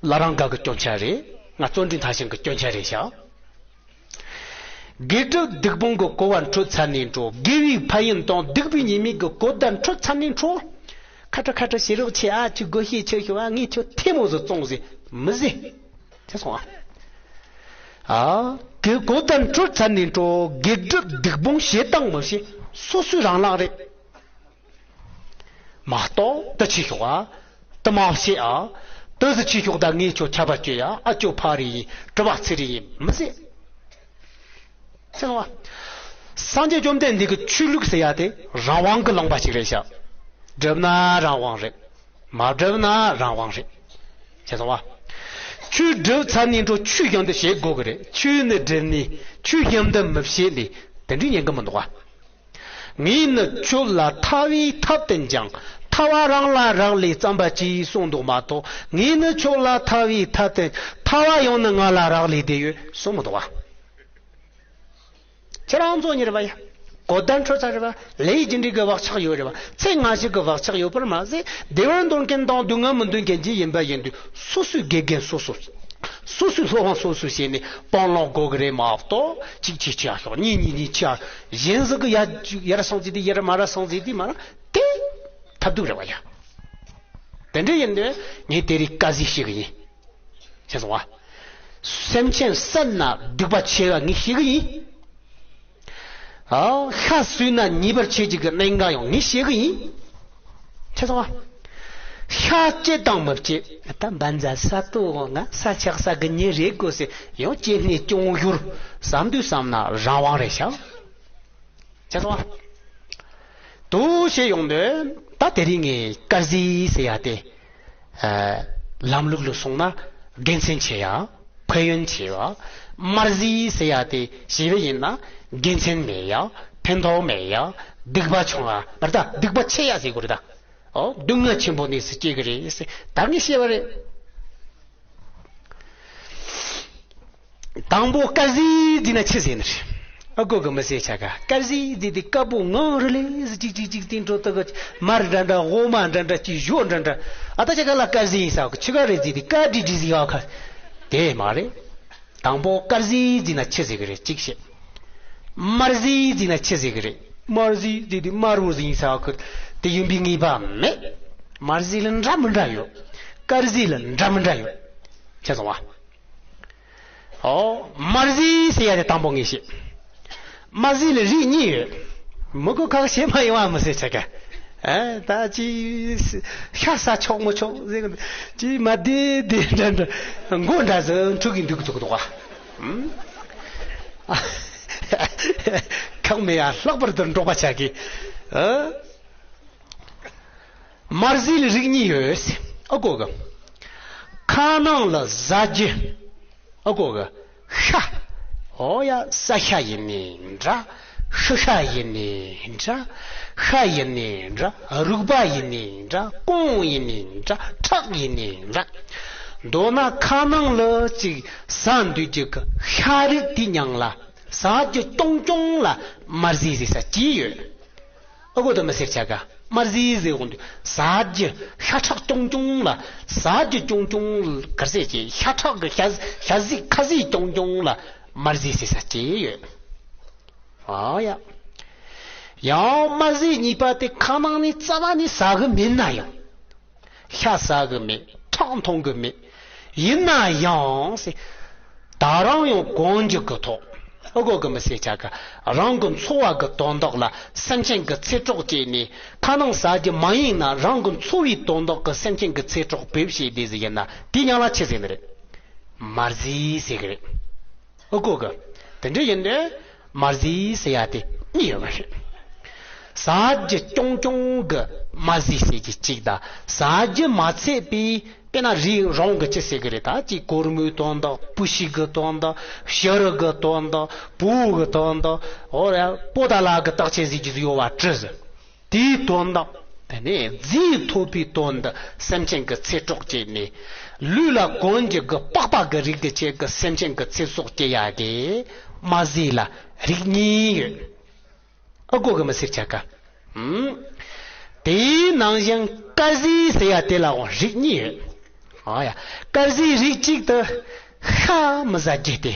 ལ་རང་ག་གི་སྐྱོན་ཆ་རེད། ང་བརྩོན་འགྲུས་མཐར་ཕྱིན་གི་སྐྱོན་ཆ་རེད་ཤག་དགེ་སྒྲུབ་སྡིག་སྤོང་གི་གོ་བ་འཕྲོད་ཚར་ནས་འགྲོ། དགེ་བའི་ཕན་ཡོན་དང་སྡིག་པའི་ཉེས་དམིགས་ཀྱི་གོ་བརྡ་འཕྲོད་ཚར་ནས་འགྲོ། ཁ་ཁྲ་ཁ་ཁྲ་ཞེ་རོགས་ཆེ་ཨ་ཅི་དགོས་ཤེས་ཆེ་ཤོག་ཨ་ངས་ཁྱོད་ཐལ་མོ་ཟིག་བཙོང་ཟིག་མི་ཟེར། དེ་སོང་ཨ། ཨ། གི་གོ་དང་འཕྲོད་ཚར་ནས་འགྲོ། དགེ་སྒྲུབ་སྡིག་སྤོང་བྱེད་དང་མི་བྱེད་སོ་སོའི་རང་ལག་རེད། མ་གཏོགས་དེ་ཆེ་ཤོག་ཨ། དེ་མ་བྱེད་ཨ། དེ་ཟི་ཆེ་ཤོག་ད་ངས་ཁྱོད་ཁྱབ་པ་བཅོས་ཡ་ཨ་ཅོ་ཕ་རེ་ཡིན་གྲུ་བ་ཚེ་རེ་ཡིན་མི་ཟེར། ཟེར་བ། སངས་རྒྱས་བཅོམ་ལྡན་འདས་ཀྱི་ཆོས་ལུགས་ཟེར་ཡ་དེ་རང་དབང་གི་ལུང་པ་ཞིག་རེད་ཤག་སྒྲུབ་ན་རང་དབང་རེད། མ་བསྒྲུབས་ན་རང་དབང་རེད། ཤེས་སོང་བ། ཆོས་སྒྲུབ་ཚར་ནས་འགྲོ་ཆོས་གཞན་དུ་བྱེད་དགོས་ཀྱི་རེད། ཆོས་ནི་སྒྲུབ་ནས་ཆོས་གཞན་དུ་མི་བྱེད་ནས་དེ་འདྲའི་ཉན་གི་མི་འདུག་བ། ངས་ནི་ཁྱོད་ལ་ཐར་བའི་ཐབས་བསྟན་ཀྱང་ཐར་བ་རང་ལ་རག་ལས་བརྩམས་པ་ཅིག་གསུངས་འདུག་མ་གཏོགས། ངས་ནི་ཁྱོད་ལ་ཐར་བའི་ཐབས་བསྟན། ཐར་བ་ཡང་ནི་ང་ལ་རག་ལས་བསྡད་ཡོད་གསུངས་མི་འདུག་བ། ཁྱེད་རང་ཚོ་གཉིས་རེད་བ་ཡ། གོ་བརྡ་འཕྲོད་ཚར་རེད་བ། ལས་རྒྱུ་འབྲས་ཀྱི་བག་ཆགས་ཡོད་རེད་བ། ཚེ་སྔ་ཕྱི་གི་བག་ཆགས་ཡོད་པར་མ་ཟད། བདེ་བར་འདོད་མཁན་དང་སྡུག་བསྔལ་མི་འདོད་མཁན་གྱི་ཡིན་པ་ཡིན་དུས། སོ་སོའི་དགེ་རྒན་སོ་སོ། སོ་སོའི་སློབ་དཔོན་སོ་སོས་བྱས་ནས་སྤང་བླང་དགོས་ཀྱི་རེད་མ་གཏོགས། གཅིག་གཅིག་ཆེ་ཤོག་གཉིས་གཉིས་གཉིས་ཆེ། གཞན་ཟིག་གི་ཡ་ཡར་སོང་ཟིག་དེ་ཡར་མར་སོང་ཟིག་དེ་མར་དེ་ཐབས་སྡུག་རེད་བ་ཡ། དེ་འདྲ་ཡིན་དུས་ངས་དེ་རིང་དཀའ་ཟིག་ཤེས་གི་ཡིན། ཤེས་སོང་བ། སེམས་ཅན་བསད་ན་སྡིག་པ་ཆེ་བ་ངས་ཤེས་གི་ཡིན། ཨ། ཤ་ཟོས་ན་ཉེས་པར་བྱེད་ཅིག་གི་གནད་འགག་ཡང་ངས་ཤེས་གི་ཡིན། ཤེས་སོང་བ། ཤ་བཅད་དང་མི་བཅད་ད་འབའ་འཛའ་ས་ཏོ་ང་ས་ཆགས་ས་གི་ཉེ་རེད་དགོས་ཟེར་ཡང་བཅད་ནས་སྐྱོང་ཡུར་བསམ་དུས་བསམ་ན་རང་དབང་རེད་ཤག་ཅེས་སོང་བ། དུ་ཞེས་ཡོང་དུས་ད་དེ་རིང་ངས་དཀར་ཟས་ཟེར་ཡ་དེ། ཨ། ལམ་ལུགས་ལ་སོང་ན་དགེ་མཚན་ཆེ་ཡ། ཕན་ཡོན་ཆེ་བ། དམར་ཟས་ཟེར་ཡ་དེ་ཞེས་པ་ཡིན་ན་དགེ་མཚན་མེད་ཡ། ཕན་ཐོགས་མེད་ཡ། སྡིག་པ་ཆུང་བ་མ་རེད་ད། སྡིག་པ་ཆེ་ཡ་ཟེར་དགོས་རེད་ད། ཨོ། སྡུག་བསྔལ་ཆེན་པོ་གནས་སུ་སྐྱེལ་གི་རེད་ཟེར། ད་ངས་བཤད་པ་རེད། དང་པོ་དཀར་ཟས་བརྫིས་ན་ཆི་ཟེར་ནི་རེད། ཨ་གོ་གི་མི་ཟེར་ཆ་ག་དཀར་ཟས་བརྫིས་ཏེ་དཀར་པོ་ངང་རི་ལེ་ཟེར་ཅིག་ཅིག་ཅིག་སྟེང་འགྲོ་ད་གི་མར་འདྲ་འདྲ་འོ་མ་འདྲ་འདྲ་ཅིག་ཞོ་འདྲ་འདྲ། ཨ་ད་ཆ་ག་ལ་དཀར་ཟས་ཡིན་ས་གི་ཆི་ག་རེ་བརྫིས་ཏེ་དཀར་དྲི་དྲི་ཟིག་ཨ་ཁ་དེ་མ་རེད། དང་པོ་དཀར་ཟས་བརྫིས་ན་ཆི་ཟེར་གི་རེད་གཅིག་བཤད། དམར་ཟས་བརྫིས་ན་ཆི་ཟེར་གི་རེད། དམར་ཟས་བརྫིས་ཏེ་དམར་པོ་ཟིག་ཡིན་ས་གི་དེ་ཡིན་པའི་ངེས་པ་མེད། དམར་ཟས་ལ་འདྲ་མི་འདྲ་ཡོད། དཀར་ཟས་ལ་འདྲ་མི་འདྲ་ཡོད། ཆ་ཚང་བ། ཨོ། དམར་ཟས་ཟེར་ཡ་དེ་དང་པོ་ངས་བཤད། དམར་ཟས་ལ་རིགས་གཉིས་ཡོད། མི་གོ་ཁག་བཤད་མ་ཡོང་བ་མི་ཟེར་ཆ་ག་ཨ་ད་ཅི་ཤ་ཟ་ཆོག་མི་ཆོག་ཟེར་གི་ཅི་མ་བདེ་བདེ་འདྲ་འདྲ་མགོ་འདྲ་ཟིག་འཁྲུག་གི་འདུག་འདུག་འདུག་ག་ཁག་མེད་ཡ་ལྷག་པར་དུ་འབྲོག་པ་ཆ་གི་ཨ། དམར་ཟས་ལ་རིགས་གཉིས་ཡོད། ཨ་གོ་གི་ཁ་ནང་ལ་ཟ་རྒྱུ། ཨ་གོ་གི་ཤ། ཨོ་ཡ་ས་ཤ་ཡིན་ནའི་འདྲ། ཤི་ཤ་ཡིན་ནའི་འདྲ། ཤ་ཡིན་ནའི་འདྲ། རུག་པ་ཡིན་ནའི་འདྲ། ཀོང་ཡིན་ནའི་འདྲ། ཁྲག་ཡིན་ནའི་འདྲ། མདོར་ན་ཁ་ནང་ལ་ཅིག་ཟ་འདོད་རྒྱུ་གི་ཤ་རིགས་དེ་མྱང་ལ་ཟ་རྒྱུ་རྐྱང་རྐྱང་ལ་དམར་ཟས་ཟེར་ས་ཅི་ཡོད། ཨ་གོ་ད་མི་སེར་ཆ་ག་དམར་ཟས་ཟེར་འོང་དུས་ཟ་རྒྱུ་ཤ་ཁྲག་རྐྱང་རྐྱང་ལ་ཟ་རྒྱུ་རྐྱང་རྐྱང་གར་ཟས་ཀྱི་ཤ་ཁྲག་གི་ཤ་ཤ་ཟས་ཁ་ཟས་རྐྱང་རྐྱང་ལ་དམར་ཟས་ཟེར་ས་ཅི་ཡོད། ཨ་ཡ། ཡང་དམར་ཟས་གཉིས་པ་དེ་ཁ་ནང་ནས་རྩ་བ་ནས་ཟ་གི་མིན་ན་ཡང་། ཤ་ཟ་གི་མེད། ཁྲག་འཐུང་གི་མེད། ཡིན་ན་ཡང་ཟེར། ད་རང་ཡང་གོན་རྒྱུ་གི་ཐོག་ཨ་གོ་གི་མི་སེར་ཆ་ག་རང་གི་འཚོ་བ་གི་དོན་དག་ལ་སེམས་ཅན་གི་ཚེ་སྲོག་བཅད་ནས་ཁ་ནང་ཟ་རྒྱུ་མ་ཡིན་ན་རང་གི་འཚོ་བའི་དོན་དག་གི་སེམས་ཅན་གི་ཚེ་སྲོག་བེད་སྤྱད་དེ་ཟིག་ཡིན་ན་དེ་ཉག་ལ་ཆི་ཟེར་ནི་རེད། དམར་ཟས་ཟེར་གི་རེད། ཨ་གོ་གི་དེ་འདྲ་ཡིན་དུས་དམར་ཟས་ཟེར་ཡ་དེ་གཉིས་ཡོད་པ་རེད། ཟ་རྒྱུ་རྐྱང་རྐྱང་གི་དམར་ཟས་ཟེར་གྱི་གཅིག་དང་ཟ་རྒྱུ་མ་ཚད་པའི་དཔེར་ན་རི་རང་གི་ཅི་ཟེར་གི་རེད་ད་ཅིག་གོར་མོའི་དོན་དག་པུ་ཤི་གི་དོན་དག་ཕྱི་རུ་གི་དོན་དག་བུ་གི་དོན་དག་འོ་ར་པོ་ཏ་ལ་གི་རྟགས་ཆད་ཟེར་གྱི་ཡོད་པ་བྲི་ཟེར། དེའི་དོན་དག་དེ་ནས་རྫས་ཐོབ་པའི་དོན་དུ་སེམས་ཅན་གྱི་ཚེ་སྲོག་བཅད་ནས་ལུས་ལ་གོན་རྒྱུ་གི་པགས་པ་གི་རིགས་ཀྱི་ཆེད་ཀྱི་སེམས་ཅན་གྱི་ཚེ་སྲོག་བཅད་ཡ་དེ་དམར་ཟས་ལ་རིགས་གཉིས་ཡོད། ཨ་གོ་གི་མི་སེར་ཆ་ག་ཨུམ། དེའི་ནང་བཞིན་དཀར་ཟས་ཟེར་ཡ་དེ་ལའང་རིགས་གཉིས་ཡོད། ཨ་ཡ། དཀར་ཟས་རིགས་གཅིག་ཏུ་ཤ་མི་ཟ་རྒྱུ་སྟེ།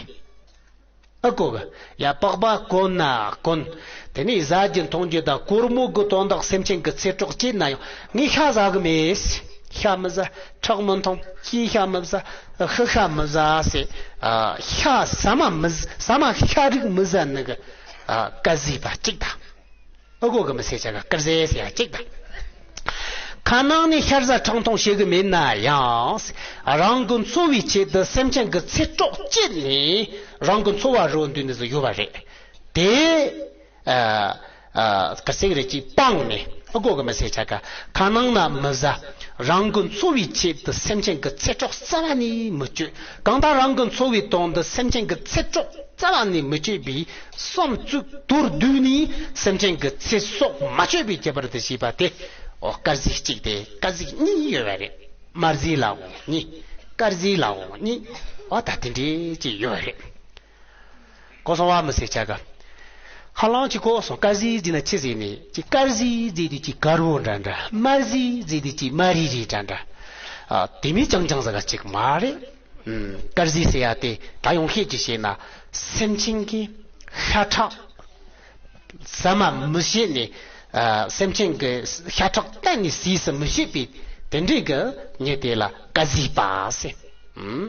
ཨ་གོ་གི་ཡ་པགས་པ་གོན་ན་གོན། དེ་ནས་ཟ་རྒྱུ་འཐུང་རྒྱུ་དང་གོར་མོ་གི་དོན་དག་སེམས་ཅན་གྱི་ཚེ་སྲོག་བཅད་ན་ཡང་ངས་ཤ་ཟ་གི་མེད། ཤ་མི་ཟ། ཁྲག་མི་འཐུང་། ཤི་ཤ་མི་ཟ། ཤི་ཤ་མི་ཟ་ཟེར། ཤ་ཟ་མ་མི་ཟ་མ་ཤ་རིགས་མི་ཟ་ནི་གི་དཀར་ཟས་པ་གཅིག་དང་། ཨ་གོ་གི་མི་སེར་ཆ་ག་དཀར་ཟས་ཟེར་ཡ་གཅིག་དང་། ཁ་ནང་ནས་ཤ་ཟ་ཁྲག་འཐུང་བྱེད་གི་མེད་ན་ཡང་། རང་གི་འཚོ་བའི་ཆེད་དུ་སེམས་ཅན་གྱི་ཚེ་སྲོག་བཅད་ནས་རང་གི་འཚོ་བ་རོལ་འདོད་ནི་ཟིག་ཡོད་པ་རེད། དེ། ཨ། ཨ། དཀར་ཟས་རེད་ཅེས་སྤངས་ནས་ཨ་གོ་གི་མི་སེར་ཆ་ག་ཁ་ནང་ན་མི་ཟ། རང་གི་འཚོ་བའི་ཆེད་དུ་སེམས་ཅན་གྱི་ཚེ་སྲོག་རྩ་བ་ནས་མི་གཅོད། གང་ལྟར་རང་གི་འཚོ་བའི་དོན་དུ་སེམས་ཅན་གྱི་ཚེ་སྲོག་རྩ་བ་ནས་མི་གཅོད་པའི་བསམ་ཚུལ་མདོར་བསྡུས་ནས་སེམས་ཅན་གྱི་ཚེ་སྲོག་མ་གཅོད་པའི་ཁྱད་པར་དུ་བྱས་པ་དེ། ཨོ། དཀར་ཟས་གཅིག་དེ་དཀར་ཟས་གཉིས་ཡོད་པ་རེད། དམར་ཟས་ལའང་གཉིས། དཀར་ཟས་ལའང་གཉིས། ཨོ་ད་དེ་འདྲས་ཅིག་ཡོད་པ་རེད། གོ་སོང་བ་མི་སེར་ཆ་ག་ཧ་ལམ་ཅིག་གོ་སོང་། དཀར་ཟས་ཟེར་ན་ཆི་ཟེར་ནས་ཅིག་དཀར་ཟས་ཟེར་དུས་ཅིག་དཀར་པོ་འདྲ་འདྲ། དམར་ཟས་ཟེར་དུས་ཅིག་དམར་རིལ་རིལ་འདྲ་འདྲ། ཨ། དེ་མིན་རྐྱང་རྐྱང་ཟེར་ག་ཅིག་མ་རེད། ཨུམ། དཀར་ཟས་ཟེར་ཡ་དེ་ད་ཡང་བཤད་ཀྱི་བཤད་ན་སེམས་ཅན་གྱི་ཤ་ཁྲག་ཟ་མ་མི་བྱེད་ནས། ཨ། སེམས་ཅན་གྱི་ཤ་ཁྲག་གཏན་ནས་ཟས་སུ་མི་བྱེད་པའི་དེ་འདྲའི་གི་མྱི་དེ་ལ་དཀར་ཟས་པ་ཟེར། ཨུམ།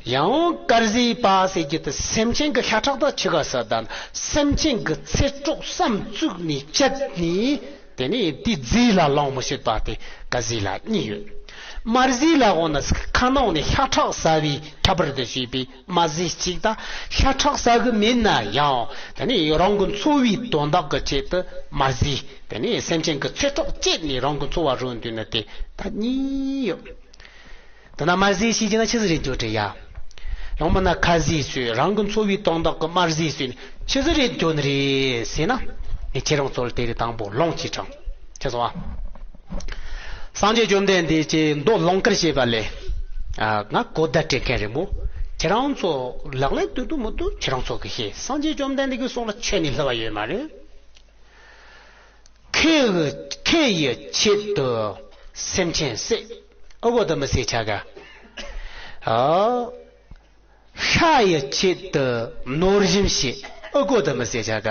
ཡང་དཀར་ཟས་པ་ཟེར་རྒྱུ་དེ་སེམས་ཅན་གྱི་ཤ་ཁྲག་དང་ཆི་ག་ཟེར་དང་སེམས་ཅན་གྱི་ཚེ་སྲོག་བསམ་བཙུགས་ནས་བཅད་ནས། དེ་ནས་དེའི་རྫས་ལ་ལོང་མི་བྱེད་པ་དེ་དཀར་ཟས་ལ་གཉིས་ཡོད། དམར་ཟས་ལ་འོ་ན་ཁ་ནང་ནས་ཤ་ཁྲག་ཟ་བའི་ཁྱད་པར་དུ་བྱས་པའི་དམར་ཟས་གཅིག་དང་། ཤ་ཁྲག་ཟ་གི་མེད་ན་ཡང་དེ་ནས་རང་གི་འཚོ་བའི་དོན་དག་གི་ཆེད་དུ་དམར་ཟས། དེ་ནས་སེམས་ཅན་གྱི་ཚེ་སྲོག་བཅད་ནས་རང་གི་འཚོ་བ་རོལ་འདོད་ནི་དེ་ད་གཉིས་ཡོད། དེ་ན་དམར་ཟས་ཤེས་ཀྱི་ན་ཆི་ཟིག་རེད་འགྱོ་དྲི་ཡ། ཡང་མིན་ན་ཁ་ཟས་ཟོས། རང་གི་འཚོ་བའི་དོན་དག་གི་དམར་ཟས་ཟོས་ནས་ཆི་ཟིག་རེད་འགྱོ་ནི་རེད་ཟེར་ན། ངས་ཁྱེད་རང་ཚོ་ལ་དེ་རིང་དང་པོ་ལོངས་སྤྱོད་དྲངས། ཆི་ཟེར་བ། སངས་རྒྱས་བཅོམ་ལྡན་འདས་ཀྱིས་མདོ་ལུང་དཀར་བྱས་པ་ལས། ཨ། ང་གོ་བརྡ་སྤྲད་མཁན་རེད་མོ། ཁྱེད་རང་ཚོ་ལག་ལེན་དུ་འདུག་མི་འདུག་ཁྱེད་རང་ཚོ་གིས་ཤེས། སངས་རྒྱས་བཅོམ་ལྡན་འདས་ཀྱི་གསུང་ལ་ཁྱོན་ནས་སླུ་བ་ཡོད་མ་རེད། ཁེ་ཡི་ཁེ་ཡི་ཆེད་དུ་སེམས་ཅན་བསད། ཨ་གོ་དེ་མི་བསད་ཆ་ག་ཨ། ཤ་ཡི་ཆེད་དུ་ནོར་སྦྱིན་བྱེད། ཨ་གོ་དེ་མི་བསད་ཆ་ག་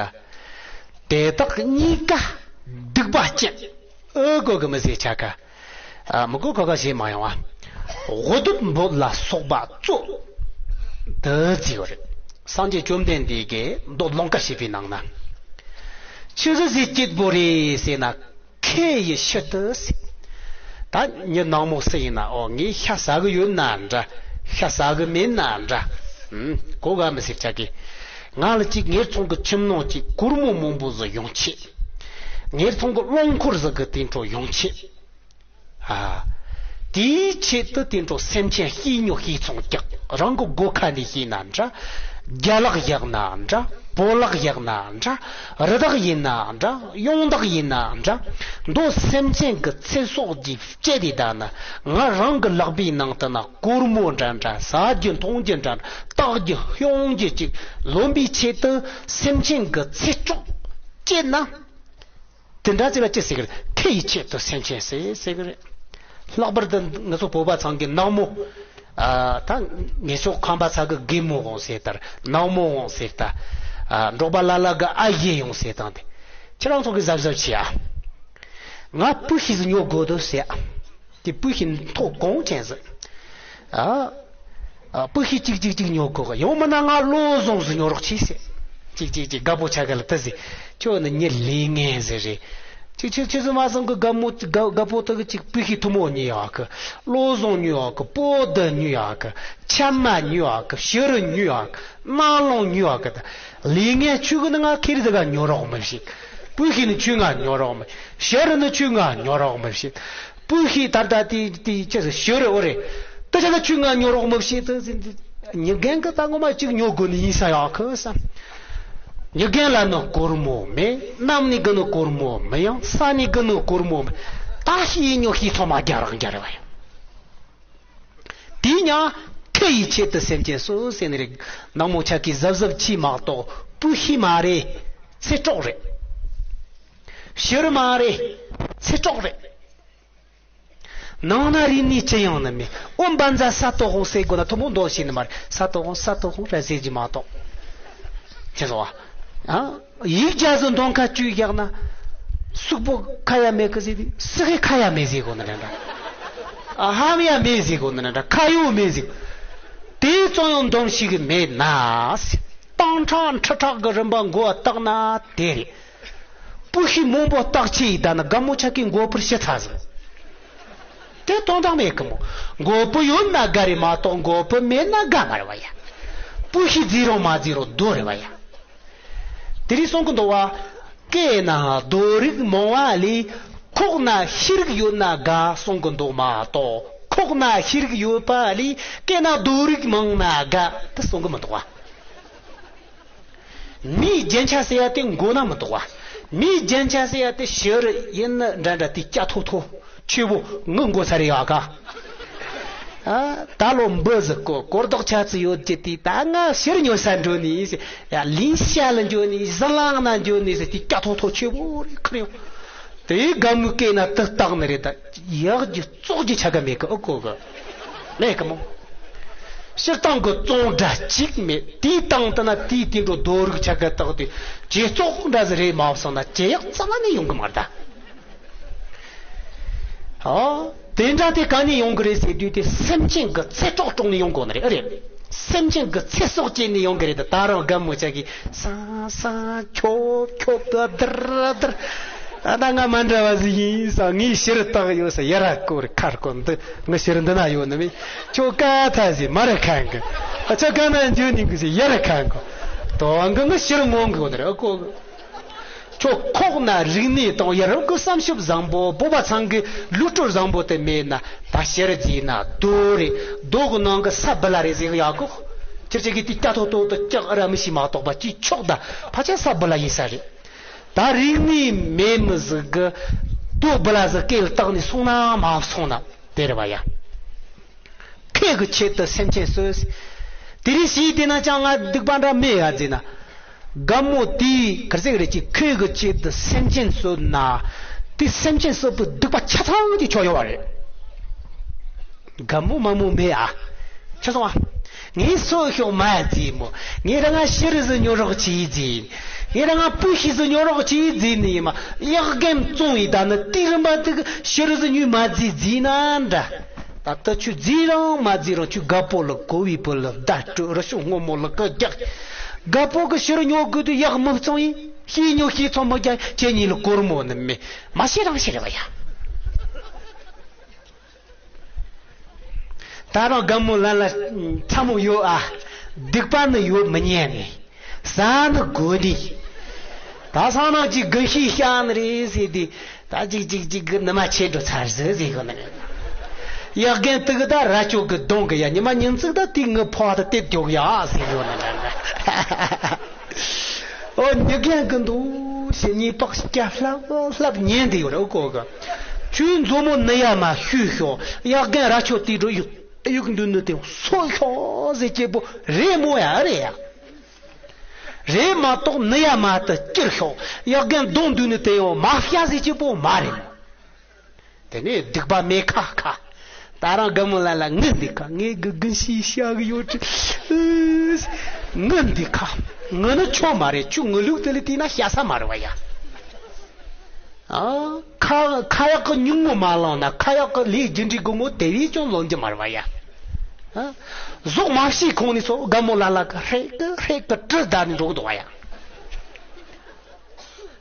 དེ་དག་གཉིས་ཀ་སྡིག་པ་ཅན། ཨ་གོ་གི་མི་བསད་ཆ་ག་ཨ། མི་གོ་ཁ་ཁ་བྱེད་མ་ཡོང་བ། དབུ་སྟོད་འབོད་ལ་སོགས་པ་གཙོ། དུ་བརྩིས་པ་རེད། སངས་རྒྱས་བཅོམ་ལྡན་འདས་ཀྱིས་མདོ་ལུང་དཀར་བྱས་པའི་ནང་ན། ཆི་ཟིག་ཟེར་སྐྱིད་པོ་རེད་ཟེར་ན། ཁེ་ཡི་ཕྱིར་དུ་ཟེར། ད་མྱི་ནག་མོ་སུ་ཡིན་ན། ཨོ། ངས་ཤ་ཟ་གི་ཡོད་ན་འདྲ། ཤ་ཟ་གི་མེད་ན་འདྲ། ཨུམ། གོ་ག་མི་སེར་ཆ་གི་ང་ལ་ཅིག་ངེད་ཚང་གི་ཁྱིམ་ནང་ཅིག་གོར་མོ་མང་པོ་ཟིག་ཡོང་ཆེད། ངེད་ཚང་གི་རླངས་འཁོར་ཟིག་གི་དེ་འཕྲོ་ཡོང་ཆེད། ཨ། དེའི་ཆེད་དུ་དེ་འཕྲོ་སེམས་ཅན་བྱིས་ཉོ་བྱིས་ཚོང་རྒྱག་རང་གི་སྒོ་ཁ་ནས་བྱས་ན་འདྲ། རྒྱ་ལག་བཞག་ན་འདྲ། བོད་ལག་བཞག་ན་འདྲ། རི་དྭགས་ཡིན་ན་འདྲ། ཡོང་བདག་ཡིན་ན་འདྲ། མདོ་སེམས་ཅན་གྱི་ཚེ་སྲོག་གི་སྤྱད་དེ་བསྡད་ན། ང་རང་གི་ལག་པའི་ནང་དུ་ན་གོར་མོ་འདྲ་འདྲ། ཟ་རྒྱུ་འཐུང་རྒྱུ་འདྲ་འདྲ། བཏགས་རྒྱུ་ཤོང་རྒྱུ་ཅིག་ལོན་པའི་ཆེད་དུ་སེམས་ཅན་གྱི་ཚེ་སྲོག་སྤྱད་ན། དེ་འདྲ་ཅིག་ལ་ཅི་ཟེར་གི་རེད། ཁེ་ཡི་ཆེད་དུ་སེམས་ཅན་བསད་ཟེར་གི་རེད། ལྷག་པར་དུ་ང་ཚོ་བོད་པ་ཚང་གི་ནག་མོ། ཨ། ད་ངེད་ཚོ་ཁམས་པ་ཚང་གི་རྒན་མོ་འོང་ཟེར་ལྟར། ནག་མོ་འོང་ཟེར་ལྟར། ཨ། འབྲོག་པ་ལ་ལ་གི་ཨ་ཡེ་ཡོང་ཟེར་བཏང་སྟེ། ཁྱེད་རང་ཚོ་གི་གཟབ་གཟབ་བྱེད་ཨ། ང་སྤུ་ཤི་ཟིག་ཉོ་དགོས་འདུག་ཟེར་ཨ། དེ་སྤུ་ཤི་མཐོ་གོང་ཅན་ཟིག་ཨ། ཨ། སྤུ་ཤི་གཅིག་གཅིག་གཅིག་ཉོ་དགོས་གི། ཡང་མིན་ན་ང་བློ་བཟང་ཟིག་ཉོ་རོགས་གྱིས་ཟེར། གཅིག་གཅིག་གཅིག་རྒད་པོ་ཆ་ག་ལ་དེ་ཟེར། ཁྱོད་ནི་མྱི་ལས་ངན་ཟིག་རེད། ཅིག་ཁྱོད་ཁྱོད་ཚོ་མ་སོང་གི། རྒད་མོ་རྒད་རྒད་པོ་དེ་གི་ཅིག་སྤུ་ཤི་མཐུ་མོ་ཉོ་ཡག་གི། བློ་བཟང་ཉོ་ཡག་གི། པོ་ཏི་ཉོ་ཡག་གི། ཆབ་མ་ཉོ་ཡག་གི། བྱི་རུ་ཉོ་ཡག་གི། གནག་སློང་ཉོ་ཡག་གི། ད་ལས་ངན་ཁྱོད་གི་ནི་ང་ཁེར་ཟིག་ག་ཉོ་རོགས་མི་བྱེད། སྤུ་ཤི་ནི་ཁྱོད་ང་ཉོ་རོགས་མི། བྱི་རུ་ནི་ཁྱོད་ང་ཉོ་རོགས་མི་བྱེད། སྤུ་ཤི་ད་ལྟ་དེ་དེ་ཅི་ཟེར། བྱི་རུ་འོ་རེད། དེ་ཆ་ག་ཁྱོད་ང་ཉོ་རོགས་མི་བྱེད་དུ་ཟིན་དུ། མྱི་རྒན་གི་ད་ངོ་མ་གཅིག་ཉོ་དགོས་ནི་ཡིན་ས་ཡག་གི་ས། མྱི་རྒན་ལ་ནི་སྒོར་མོ་མེད། གནམ་ནས་གི་ནི་སྒོར་མོ་མི་ཡོང་། ས་ནས་གི་ནི་སྒོར་མོ་མེད། ད་བྱིས་ཉོ་བྱིས་ཚོང་མ་རྒྱ་རག་རྒྱ་རེ་བ་ཡོང་། དེས་ཀྱང་ཁེ་ཡི་ཆེད་དུ་སེམས་ཅན་སོ་ཟེར་ནི་རེད། ནག་མོ་ཆ་གིས་གཟབ་གཟབ་བྱས་མ་གཏོགས་སྤུ་ཤི་མ་རེད། ཚེ་སྲོག་རེད། བྱི་རུ་མ་རེད། ཚེ་སྲོག་རེད། ནང་ན་རིག་གནས་ཅི་ཡང་ནི་མེད། ཨོ་འབའ་འཛའ་ས་ཏོ་ཧོང་ཟེར་དགོས་ན་ཐུ་མོ་མདོ་ཤེས་ནི་མ་རེད། ས་ཏོ་ཧོང་ས་ཏོ་ཧོང་ར་ཟེར་གྱི་མ་གཏོགས། ཁྱེད་ཚོ་ཨ། ཡིག་བརྒྱ་ཟིག་མདུན་ཁ་བཅུག་བཞག་ན། སུག་པོ་ཁ་ཡ་མེད་གི་ཟེར་དུས་སུ་ཧེ་ཁ་ཡ་མེད་ཟེར་གོ་ནི་རེད་འདྲ། ཨ་ཧམ་ཡ་མེད་ཟེར་གོ་ནི་རེད་འདྲ། ཁ་ཡོ་མེད་ཟེར། དེ་ཙང་ཡང་འདོམ་ཞིག་མེད་ན། སྟེང་ཁྲག་ཁྲི་ཁྲག་གི་རིམ་པ་མགོ་བཏགས་ན་དེ་རེད། སྤུ་ཤི་མང་པོ་བཏགས་ཆེ་ཡི་ད་ན་རྒད་མོ་ཆ་གི་མགོ་པུར་ཤི་ཚ་ཟིན། དེ་དོན་དག་མེད་གི་མོ། མགོ་པུ་ཡོད་ན་དགའ་རེད་མ་གཏོགས་མགོ་པུ་མེད་ན་དགའ་མ་རེད་བ་ཡ། སྤུ་ཤི་རྫི་རང་མ་རྫི་རང་རྡོ་རེད་བ་ཡ། དེ་རིང་གསུང་གི་འདུག་བ། སྐེ་ན་རྡོ་རིགས་མང་བ་ལས། ཁོག་ན་ཤེས་རིག་ཡོད་ན་དགའ་གསུང་གི་འདུག་མ་གཏོགས། ཁོག་ན་ཤེས་རིག་ཡོད་པ་ལས་སྐེ་ན་རྡོ་རིགས་མང་ན་དགའ་དེ་གསུང་གི་མི་འདུག་བ། མིའི་རྒྱན་ཆ་ཟེར་ཡ་དེ་མགོ་ན་མི་འདུག་བ། མིའི་རྒྱན་ཆ་ཟེར་ཡ་དེ་བྱི་རུ་ཡིན་ནི་འདྲ་འདྲ་དེ་སྐྱ་ཐོ་ཐོ་ཆེ་བོ་ངུ་མགོ་ཚ་རེ་ཡག་ག་ཨ། ད་ལོ་འབུ་ཟིག་གོ་གོར་རྡོག་ཆ་ཚི་ཡོད་ཀྱི་དེ། ད་ང་བྱི་རུ་ཉོ་ས་འགྲོ་ནི་ཡིན་ཟེར། ཡ་ལིན་ཤ་ལ་འགྲོ་ནི་ཟི་ལང་ན་འགྲོ་ནི་ཟེར་དེ་སྐྱ་ཐོ་ཐོ་ཆེ་བོ་རེ་ཁུར་ཡོང་། དེ་རྒད་མོའི་སྐེ་ན་དེ་བཏགས་ནི་རེད། ད་ཡག་གི་བཙོག་གི་ཆ་ག་མེད་གི། ཨོ་གོ་གི་མེད་གི་མོ། སྤྱིར་བཏང་གི་བཙོང་འདྲ་གཅིག་མེད། དེའི་སྟེང་དུ་ན་དེའི་སྟེང་དུ་རྡོ་རིགས་ཆ་ག་བཏགས་ཏེ་ཇེ་བཙོག་འདྲ་ཟིག་རེད་མ་བསམ་ན་ཇེ་ཡག་རྩ་བ་ནས་ཡོང་གི་མ་རེད་ད། ཨོ། དེ་འདྲ་དེ་ག་ནས་ཡོང་གི་རེད་ཟེར་དུས་དེ་སེམས་ཅན་གྱི་ཚེ་སྲོག་དཀྲོགས་ནས་ཡོང་གོ་ནི་རེད། ཨེ་རེད། སེམས་ཅན་གྱི་ཚེ་སྲོག་བཅད་ནས་ཡོང་གི་རེད། ད་ད་རུང་རྒད་མོ་ཆ་གིས་སང་སང་ཁྱོབ་ཁྱོབ་ཏུ་དིར་དིར། ཨ། ད་ང་མ་འདྲ་བ་ཟིག་ཡིན་ས། ངས་བྱི་རུ་བཏགས་ཡོད་ས། ཡ་ར་སྐོར་ཁར་སྐོར་འདི་ངའི་བྱི་རུ་འདི་ན་ཡོད་ནི་མིན། ཁྱོད་ཀ་ཐ་ཟིག་མ་ར་ཁ་འགི། ཨ། ཁྱོད་ཀ་ན་འཇུ་ནི་འགི་ཟིག་ཡ་ར་ཁ་འགི། དོ་འགི་ངའི་བྱི་རུ་ངོ་འགི་ཡོད་ནི་རེད། ཨ། ཁོ་གི། ཁྱོད་ཁོག་ན་རིག་གནས་དང་ཡ་རབས་ཀྱི་བསམ་ཞིབ་བཟང་པོ། བོད་པ་ཚང་གི་ལུས་སྲོལ་བཟང་པོ་དེ་མེད་ན། ད་བྱི་རུ་རྫིས་ན་རྡོ་རེད། རྡོ་གི་ནང་གི་ས་བུ་ལ་རེད་ཟེར་གི་ཡག་གོ། ཁྱེད་ཅག་གིས་དེ་སྐྱ་ཐོ་ཐོ་དུ་སྐྱག་ཨ་ར་མི་ཤི་མ་གཏོགས་པ་ཅིག་ཆོག། ད་ཕལ་ཆེར་ས་བུ་ལ་ཡིན་ས་རེད། ད་རིག་གནས་མེད་མི་ཟིག་གི་ དུ་བུ་ལ་ཟི་སྐེ་ལ་བཏགས་ནས་སོང་ན་མ་སོང་ན་དེ་རེད་བ་ཡ། ཁེ་གི་ཆེད་དུ་སེམས་ཅན་གསོད། དེ་རིང་ཞིག་དེ་ན་ཅང་ང་སྡིག་པ་འདྲ་མེད་ཡ་ཟེར་ན། དགའ་མོ་དེའི་གར་ཟེར་རེད་ཀྱི་ཁེ་གི་ཆེད་དུ་སེམས་ཅན་གསོད་ན། དེ་སེམས་ཅན་གསོད་པའི་སྡིག་པ་ཆ་ཚང་གི་ཆོག་ཡོད་བ་རེད། དགའ་མོ་མ་མོ་མེད་ཨ། ཆ་སོང་ཨ། ངས་སོ་ཤོག་མ་ཟིན་མོ། ངས་རང་ང་ཤི་རི་ཟི་ཉོ་རོགས་བྱེད་ཟིན། ངས་རང་ང་པུ་ཤི་ཟི་ཉོ་རོགས་བྱེད་ཟིན་ནི་ཡིན་མ། གཡག་རྒན་བཙོང་ཡི་ད་ནི་དེ་རིམ་པ་དེ་གི་ཤི་རི་ཟི་ཉོས་མ་ཟིན་ཟིན་ན་འདྲ། ད་ལྟ་ཁྱོད་ཟིན་རང་མ་ཟིན་རང་ཁྱོད་དགའ་པོ་ལ་གོ་བའི་བུ་ལ་བརྡ་སྤྲོད་རི་ཤོག་སྔོན་མོ་ལ་ཀི་རྒྱག། དགའ་པོ་གི་ཤི་རི་ཉོ་དགོས་དུས་གཡག་མི་བཙོང་ཡིན། ཤི་ཉོ་ཤི་ཚོང་མི་རྒྱག་ཁྱེད་གཉིས་ལ་སྒོར་མོ་ནི་མེད། མ་ཤི་རང་ཤི་རེ་བ་ཡ། ད་རང་དགའ་མོ་ལ་ལ་ཚ་མོ་ཡོད་ཨ། སྡིག་པ་ནི་ཡོད་མི་ཉན་ནི། ཟ་ནི་དགོས་ནི། ད་སང་ནང་གི་དགུན་ཤེས་ཤ་ནི་རེད་ཟེར་ཏེ། ད་ཅིག་ཅིག་ཅིག་གི་ནི་མ་ཆེ་འགྲོ་ཚར་ཟེར་ཟེར་གོ་ནི་རེད། གཡག་རྒན་དུ་གི་ད་ར་ཅོ་གི་གདོང་གི་ཡ་ཉི་མ་ཉིན་ཙིག་ད་དེ་ངི་ཕོ་བ་ད་དེབ་རྒྱོག་ཡ་ཟེར་གོ་ནི་རེད། ཨོ་ཉི་རྒན་གི་འདུག་ཞེས་ཉེས་པགས་སྐྱ་ལྷབ་ལྷབ་ཉན་དེ་ཡོད་རེད་ཨོ་གོ་གི། ཁྱོད་མཛོ་མོ་ནི་ཡ་མ་ཤུས་ཤོག་གཡག་རྒན་ར་ཆོ་དེ་འགྲོ་ཡུག་ཡུག་འདུག་ནི་དེ་སོ་ཤོག་ཟེར་སྐྱེ་པོ་རེད་མོ་ཡ་རེད་ཡ། རེད་མ་གཏོགས་ནི་ཡ་མ་དུ་སྐྱིར་ཤོག་གཡག་རྒན་གདོང་འདུག་ནི་དེ་ཡང་མ་ཤ་ཟེར་སྐྱེ་པོ་མ་རེད་མོ། དེ་ནས་སྡིག་པ་མེད་ཁ་ཁ། ད་རང་དགའ་མོ་ལ་ལ་ངུ་འདི་ཁ་ངས་དགུ་དགུན་ཤེས་བཤའ་གི་ཡོད་ཀྱི། ངུ་འདི་ཁ། ངུ་ནི་ཆོ་མ་རེད་ཁྱོད་ངུ་ལུག་དེ་ལ་བལྟས་ན་ཤ་ས་མ་རེད་བ་ཡ། ཨ། ཁ་ཁ་ཡག་གི་ཉུང་ངུ་མ་ལངས་ན་ཁ་ཡག་གི་ལས་རྒྱུ་འབྲས་དགོས་མོ་དེ་བས་ཀྱང་ལོན་རྒྱུ་མ་རེད་བ་ཡ། ཨ། ཟོག་མ་ཤེས་ཁོང་ནས་སོ་དགའ་མོ་ལ་ལ་གི་ཧྲེ་གི་ཧྲེ་གི་གྲི་བདའ་ནས་འགྲོ་གི་འདུག་བ་ཡ།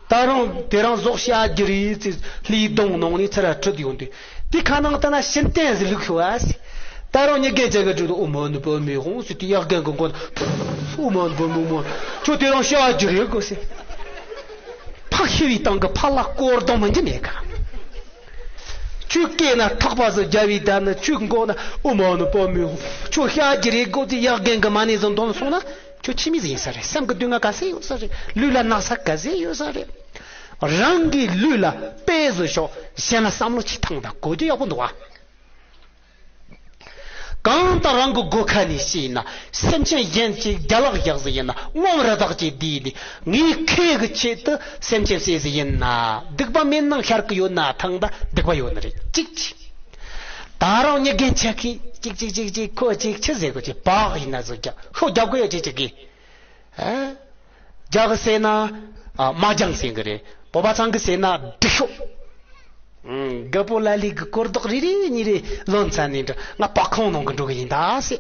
ད་རུང་དེ་རང་ཟོག་བཤའ་རྒྱུ་རེད་ཟེར་ལྷའི་གདོང་ནང་ནས་ཚུར་ཁྲིད་ཡོང་དུས་དེ་ཁ་ནང་ལྟ་ན་ཤིན་ཏན་ཟེར་ལུག་ཤོག་ཨ་ཟེར། ད་རུང་ཉི་རྒན་ཅག་གི་དྲུད་དུ་ཨོ་མ་ནི་པ་མི་ཧོང་ཟེར་དུས་གཡག་རྒན་གི་མགོ་ན་ཨོ་མ་ནི་པ་མི་མོ་ཁྱོད་དེ་རང་བཤའ་རྒྱུ་རེད་གོ་ཟེར། ཕག་ཤི་བའི་སྟེང་གི་ཕག་ལ་སྐོར་གདོང་མི་འཇི་མེད་ག་ཁྱོད་སྐེ་ན་ཐག་པ་ཟིག་རྒྱབ་བའི་བརྡ་ནི་ཁྱོད་མགོ་ན་ཨོ་མ་ནི་པ་མི་ཧོང་ཁྱོད་བཤའ་རྒྱུ་རེད་གོ་ཟེར་གཡག་རྒན་གི་མ་ནི་ཟིག་འདོན་སོང་ན། ཁྱོད་ཁྱིམ་མི་ཟིག་ཡིན་ས་རེད། སེམས་ཀྱི་སྡུག་བསྔལ་ག་ཚད་ཡོད་ས་རེད། ལུས་ལ་ན་ཚ་ག་ཚད་ཡོད་ས་རེད། རང་གི་ལུས་ལ་དཔེ་བཟོ་ཤོག་གཞན་ལ་བསམ་བློ་ཅིག་བཏང་དང་གོ་རྒྱུ་ཡག་པོ་འདུག་ཨ། གང་ལྟར་རང་གི་སྒོ་ཁ་ནས་ཤེས་ན་སེམས་ཅན་གཞན་གྱི་རྒྱ་ལག་བཞག་ཟིག་ཡིན་ན་ངོམ་རི་དྭགས་ཀྱི་དུས་ནས་ངའི་ཁེ་གི་ཆེད་དུ་སེམས་ཅན་བསད་ཟིག་ཡིན་ན་སྡིག་པ་མེད་ནང་ཤར་གི་ཡོད་ན་ཐང་ད་སྡིག་པ་ཡོད་ནི་རེད་གཅིག་གཅིག་ད་རུང་ཉི་རྒན་ཆེ་ཁི་ཅིག་ཅིག་ཅིག་ཅིག་ཁོ་ཅིག་ཆི་ཟེར་གོ་ཅིག་བག་ཡིན་ན་ཟིག་རྒྱག་ཤོ་རྒྱབ་གོ་ཡ་ཅིག་ཅིག་གི། ཨ། རྒྱ་གི་ཟེར་ན། ཨ། མ་རྒྱང་ཟེར་གི་རེད། བོད་པ་ཚང་གི་ཟེར་ན་སྡིག་ཤོ། ཨང་། རྒད་པོ་ལ་ལི་གི་གོར་རྡོག་རེ་རེ་གཉིས་རེ་ལོན་ཚ་ནས་འགྲོ་ང་པག་ཁོང་ནང་གི་འགྲོ་གི་ཡིན་ད་ཟེར།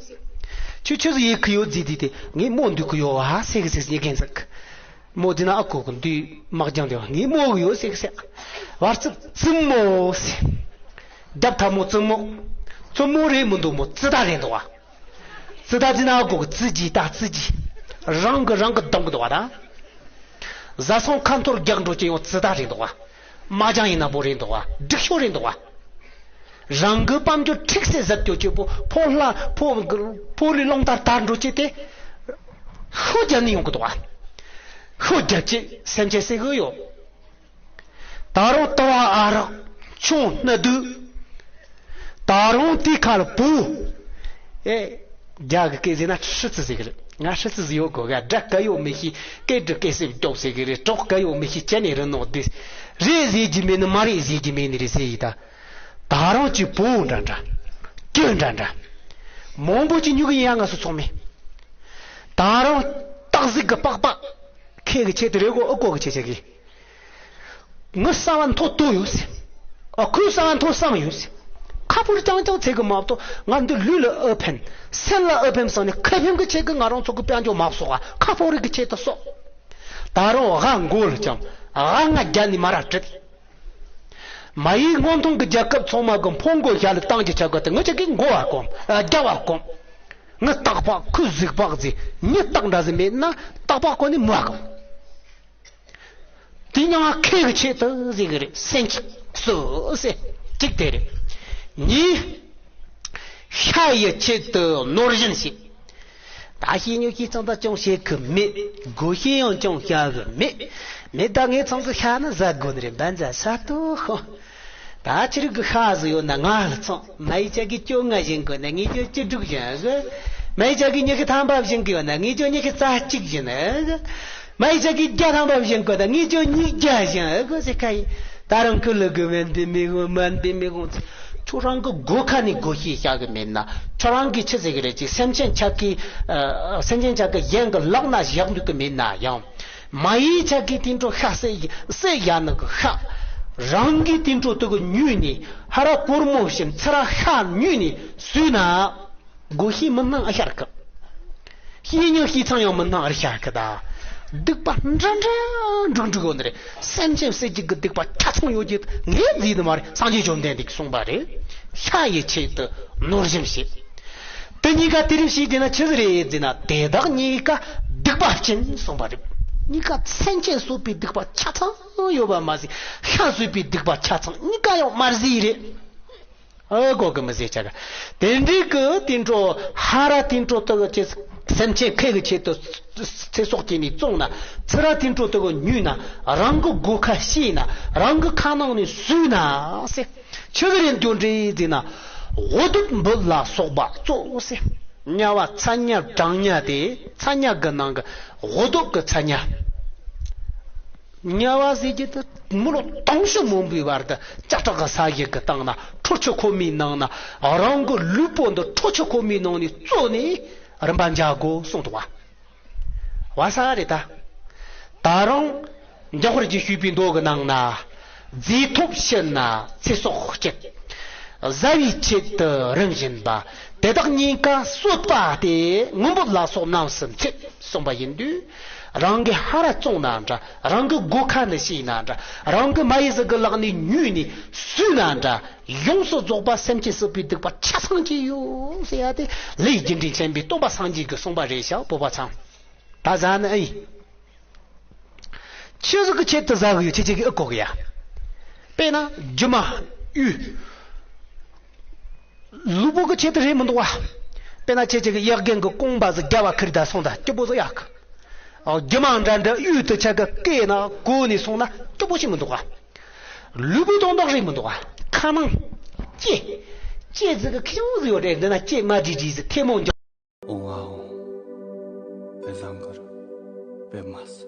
ཁྱོད་ཆི་ཟིག་ཡེ་གི་ཡོད་ཟེར་དུས་དེ་ངས་མོ་འདུག་གི་ཡོད་ཨ་ཟེར་གི་ཟེར་ཉི་རྒན་ཟིག་མོ་འདི་ན་ཨ་ཁུ་གི་འདུས་མ་རྒྱང་དེ་བ་ངས་མོ་གི་ཡོད་ཟེར་གི་ཟེར། བར་ཙི་ཙི་མོ་ཟེར། རྒྱབ་ཐ་མོ་ཙི་མོ། ཙི་མོ་རེད་མི་འདུག་མོ་ཙི་ད་རེད་འདུག་བ། ཙི་ད་ཙི་ན་གོ་གི་ཙི་ཇི་ད་ཙི་ཇི། རང་གི་རང་གི་གདོང་གི་འདུག་བ་ད། བཟའ་ཚང་ཁ་འཐོར་རྒྱག་འགྲོ་ཅི་ཡོང་ཙི་ད་རེད་འདུག་བ། མ་ཅང་ཡིན་ན་པོ་རེད་འདུག་བ། སྒྲིག་ཤོག་རེད་འདུག་བ། རང་གི་དཔལ་འབྱོར་ཁྲིག་སེ་ཟད་སྐྱོ་ཅི་པོ་ཕོ་ལྷ་ཕོ་ཕོ་ལི་ལོང་ལྟར་དར་འགྲོ་ཅི་དེ། ཤོ་རྒྱ་ནི་ཡོང་གི་འདུག་བ། ཤོ་རྒྱ་ཅི་སེམས་ཅན་སེ་གི་ཡོད། ད་རུང་ལྟ་བ་ཨ་རག་ཆུང་སྣ་དུ། ད་རུང་དེའི་ཁ་ལ་བུ། ཨེ། རྒྱ་གི་སྐད་ཟེར་ན་ཧྲི་ཙི་ཟེར་གི་རེད། ང་ཧྲི་ཙི་ཟེར་ཡོད་གོ་ག་སྒྲ་ག་ཡོད་མི་ཤེས་སྐད་འདྲི་སྐད་སེབ་རྒྱོབ་ཟེར་གི་རེད། གྲོགས་ག་ཡོད་མི་ཤེས་ཅན་ནས་རི་ནོག་དེ། རེད་ཟེར་གྱི་མེད་ནི་མ་རེད་ཟེར་གྱི་མེད་ནི་རེད་ཟེར་ཡི་ད། ད་རུང་གི་བུ་འདྲ་འདྲ། སྐྱོན་འདྲ་འདྲ། མང་པོ་ཅིག་ཉུག་གི་ཡིན་ཡ་ང་སུ་ཚོགས་མེད། ད་རུང་སྟག་གཟིག་གི་པགས་པ། ཁེ་གི་ཆེད་དུ་རེ་གོ་ཨུ་ཀོ་གི་ཆེད་ཆེད་གི། ངི་གསང་བ་མཐོ་ཏོ་ཡོད་ཟེར། ཨ་ཁུའི་གསང་བ་མཐོ་བསམ་ཡོད་ཟེར། ཁ་ཕོར་རྐྱང་རྐྱང་ཚེ་གི་མ་གཏོགས་ང་འདི་ལུས་ལ་ཨུ་ཕན། སེམས་ལ་ཨུ་ཕན་བསམ་ནས་ཁེ་ཕན་གི་ཆེད་གི་ང་རང་ཚོ་གི་དཔལ་འབྱོར་མ་གསོག་ཨ་ཁ་ཕོར་རིག་གི་ཆེད་དུ་གསོག་ད་རུང་ཨ་མགོ་ལ་ཅང་ཨ་ང་རྒྱ་ནི་མ་ར་བྲིད། མ་ཡིག་སྔོན་ཐོན་གི་རྒྱལ་ཁབ་ཚང་མ་གི་ཕོ་མགོ་ཞྭ་ལ་བཏང་གི་ཆ་གི་དེ་ངི་ཆ་གི་མགོ་བ་གོམ་རྒྱ་བ་གོམ། ངི་སྟག་པག་ཁུ་གཟིག་པག་ཟེ་ཉི་སྟག་འདྲ་ཟེ་མེད་ན་སྟག་པག་གོ་ནི་མ་གོམ། དེ་ཉང་ཁེ་གི་ཆེད་དུ་ཟེར་གི་རེད་སེམས་ཀྱི་སོ་ཟེར་གཅིག་དེ་རེད། གཉིས། ཤ་ཡི་ཆེད་དུ་ནོར་བཞིན་བྱེད། ད་ཤེས་ཉོ་ཤེས་ཚང་ད་ཅུང་བྱེད་གི་མེད། དགོས་ཤེས་ཡང་ཅུང་བྱ་གི་མེད། མེད་ད་ངས་ཚང་གི་ཤ་ནི་ཟ་དགོས་ནི་རེད་འབན་ཟ་ས་ཏོ་ཤོ། ད་ཁྱེད་རིགས་ཀྱི་ཤ་ཟིག་ཡོད་ན་ང་ལ་ཚོང་། མ་ཡི་ཅག་གི་བཅོ་ལྔ་བཞེངས་དགོས་ན་ངས་ཅོ་བཅུ་དྲུག་བཞེངས་གི། མ་ཡི་ཅག་གི་ཉི་ཤུ་ཐམ་པ་བཞེངས་གི་ཡོད་ན་ངས་ཅོ་ཉི་ཤུ་རྩ་གཅིག་བཞེངས་གི། མ་ཡི་ཅག་གི་བརྒྱ་ཐམ་པ་བཞེངས་དགོས་ན་ངས་ཅོ་ཉིས་བརྒྱ་བཞེངས་གི་ཟེར་ཁ་ཡིན། ད་རང་ཁུ་ལུ་གི་མན་པའི་མི་གོ་མན་པའི་མི་གོ་ཚེ། ཁྱོད་རང་གི་སྒོ་ཁ་ནས་སྒོ་ཤེས་བྱ་གི་མེད་ན། ཁྱོད་རང་གི་ཆི་ཟེར་གི་རེད་ཅིག་སེམས་ཅན་ཆག་གི་ཨ། སེམས་ཅན་ཆག་གི་གཞན་གི་ལག་ན་བཞག་འདུག་གི་མེད་ན་ཡང་། མ་ཡི་ཆག་གི་དེ་འཕྲོ་ཤ་བསད་བསད་ཡ་ནི་གི་ཤ། རང་གི་དེ་འཕྲོ་དུ་གི་ཉུས་ནི་ཧ་ར་གོར་མོ་བཞིན་ཚེ་ར་ཤ་ཉུས་ནི་སུས་ན། སྒོ་ཤེས་མི་སྣང་ཨ་ཤར་གི། ཤེས་ཉོན་ཤེས་ཚང་ཡང་མི་སྣང་ཨར་ཤར་གི་ད། སྡིག་པ་འདྲ་འདྲ་འགྲིག་འགྲིག་ཡོད་ནི་རེད། སེམས་ཅན་བསད་ཀྱི་གི་སྡིག་པ་ཆ་ཚང་ཡོད་ཀྱི་ངས་བརྫིས་ནི་མ་རེད། སངས་རྒྱས་བཅོམ་ལྡན་འདས་ཀྱིས་གསུངས་པ་རེད། ཤ་ཡི་ཆེད་དུ་ནོར་གཞན་བྱེད། དེ་གཉིས་ཀ་དེ་རིང་ཤེས་དེ་ན་ཆི་ཟིག་རེད་ཟེར་ན། དེ་དག་གཉིས་ཀ་སྡིག་པ་ཅན་གསུངས་པ་རེད། གཉིས་ཀ་སེམས་ཅན་གསོད་པའི་སྡིག་པ་ཆ་ཚང་ཡོད་པ་མ་ཟད། ཤ་གསོད་པའི་སྡིག་པ་ཆ་ཚང་གཉིས་ཀ་ཡང་མ་བརྫིས་རེད། ཨ་གོ་གི་མི་ཟེར་ཆ་ག་དེ་འདྲའི་གི་དེ་འཕྲོ་ཧ་ར་དེ་འཕྲོ་དུ་གི་སེམས་ཅན་ཁེ་གི་ཆེད་དུ་ཚེ་སྲོག་སྐྱེལ་ནས་བཙོང་ན། ཚེ་ར་དེ་འཕྲོ་དུ་གི་ཉུས་ན། རང་གི་སྒོ་ཁ་ཕྱེས་ན། རང་གི་ཁ་ནང་ནས་ཟོས་ན་ཟེར། ཆི་གི་རེད་འདོན་འདྲེ་ཟེར་ན། འུ་སྡུག་འབུད་ལ་སོགས་པ་གཙོ་ཟེར། དམྱལ་བ་ཚ་དམྱལ་གྲང་དམྱལ་དེ་ཚ་དམྱལ་གི་ནང་གི་འུ་སྡུག་གི་ཚ་དམྱལ། དམྱལ་བ་ཟེར་གྱི་དེ་མི་ལོ་སྟོང་ཕྲག་མང་པོའི་བར་དུ་ལྕགས་ཁྲག་གི་ས་གཞི་གི་སྟེང་ན། ཁྲོ་ཆུ་ཁོལ་མའི་ནང་ན། རང་གི་ལུས་པོ་འདི་ཁྲོ་ཆུ་ཁོལ་མའི་ནང་ནས་བཙོས་ནས་རིམ་པ་འཇལ་དགོས་གསུངས་འདུག་བ། བ་ས་རེད་ད། ད་རུང་འཇམ་དཔལ་གྱིས་ཞུས་པའི་མདོ་གི་ནང་ན། རྫས་ཐོབ་ཕྱིར་ན་ཚེ་སྲོག་སྐྱེལ། བཟའ་བའི་ཆེད་དུ་རིན་བཞིན་པ། དེ་དག་གཉིས་ཀ་གསོད་པ་སྟེ། ངུ་འབོད་ལ་སོགས་རྣམས་སུ་འཚེ། གསུངས་པ་ཡིན་དུས། རང་གི་ཧ་ར་བཙོང་ན་འདྲ། རང་གི་སྒོ་ཁ་ནས་ཕྱེས་ན་འདྲ། རང་གི་མ་ཡི་ཟི་གི་ལག་ནས་ཉོས་ནས་ཟོས་ན་འདྲ། ཡོངས་སུ་རྫོགས་པ་སེམས་ཅན་གསོད་པའི་སྡིག་པ་ཆ་ཚང་སྐྱེས་ཡོད་ཟེར་ཡ་དེ། ལས་རྒྱུ་འབྲས་མཁྱེན་པའི་སྟོན་པ་སངས་རྒྱས་ཀྱིས་གསུངས་པ་རེད་ཤག་བོད་པ་ཚང་། ད་ཟ་ནི་ཨེ་ཡིན། ཆི་ཟིག་གི་ཆེད་དུ་ཟ་གི་ཡོད། ཁྱེད་ཅག་གིས་ཨེ་གོ་གི་ཡ། དཔེར་ན་རྒྱུ་མ་གཡུ། ལུས་པོ་གི་ཆེད་དུ་རེད་མི་འདུག་བ། དཔེར་ན་ཁྱེད་ཅག་གི་ཡག་རྒན་གི་རྐང་པ་ཟིག་རྒྱབ་བ་ཁུར་ད་སོང་ད་སྐྱིད་པོ་ཟིག་ཡག་གི། ཨོ། རྒྱུ་མ་འདྲ་འདྲ་གཡུ་དུ་ཆ་གི་སྐེ་ན་གོ་ནས་སོང་ན་སྐྱིད་པོ་ཞིག་མི་འདུག་བ། ལུས་པོའི་དོན་དག་རེད་མི་འདུག་བ། ཁ་ནང་ལྕེ། ལྕེ་ཟིག་གི་ཁེ་བོ་ཟིག་ཡོད་རེད། འདི་ན་ལྕེ་མ་བྲིས་བྲིས་ཟིག་ཐལ་མོ་འཇོག་ཨོ་ཨོ། དཔེ་བཟང་གི་རེད། དཔེ་མ་སྲིད།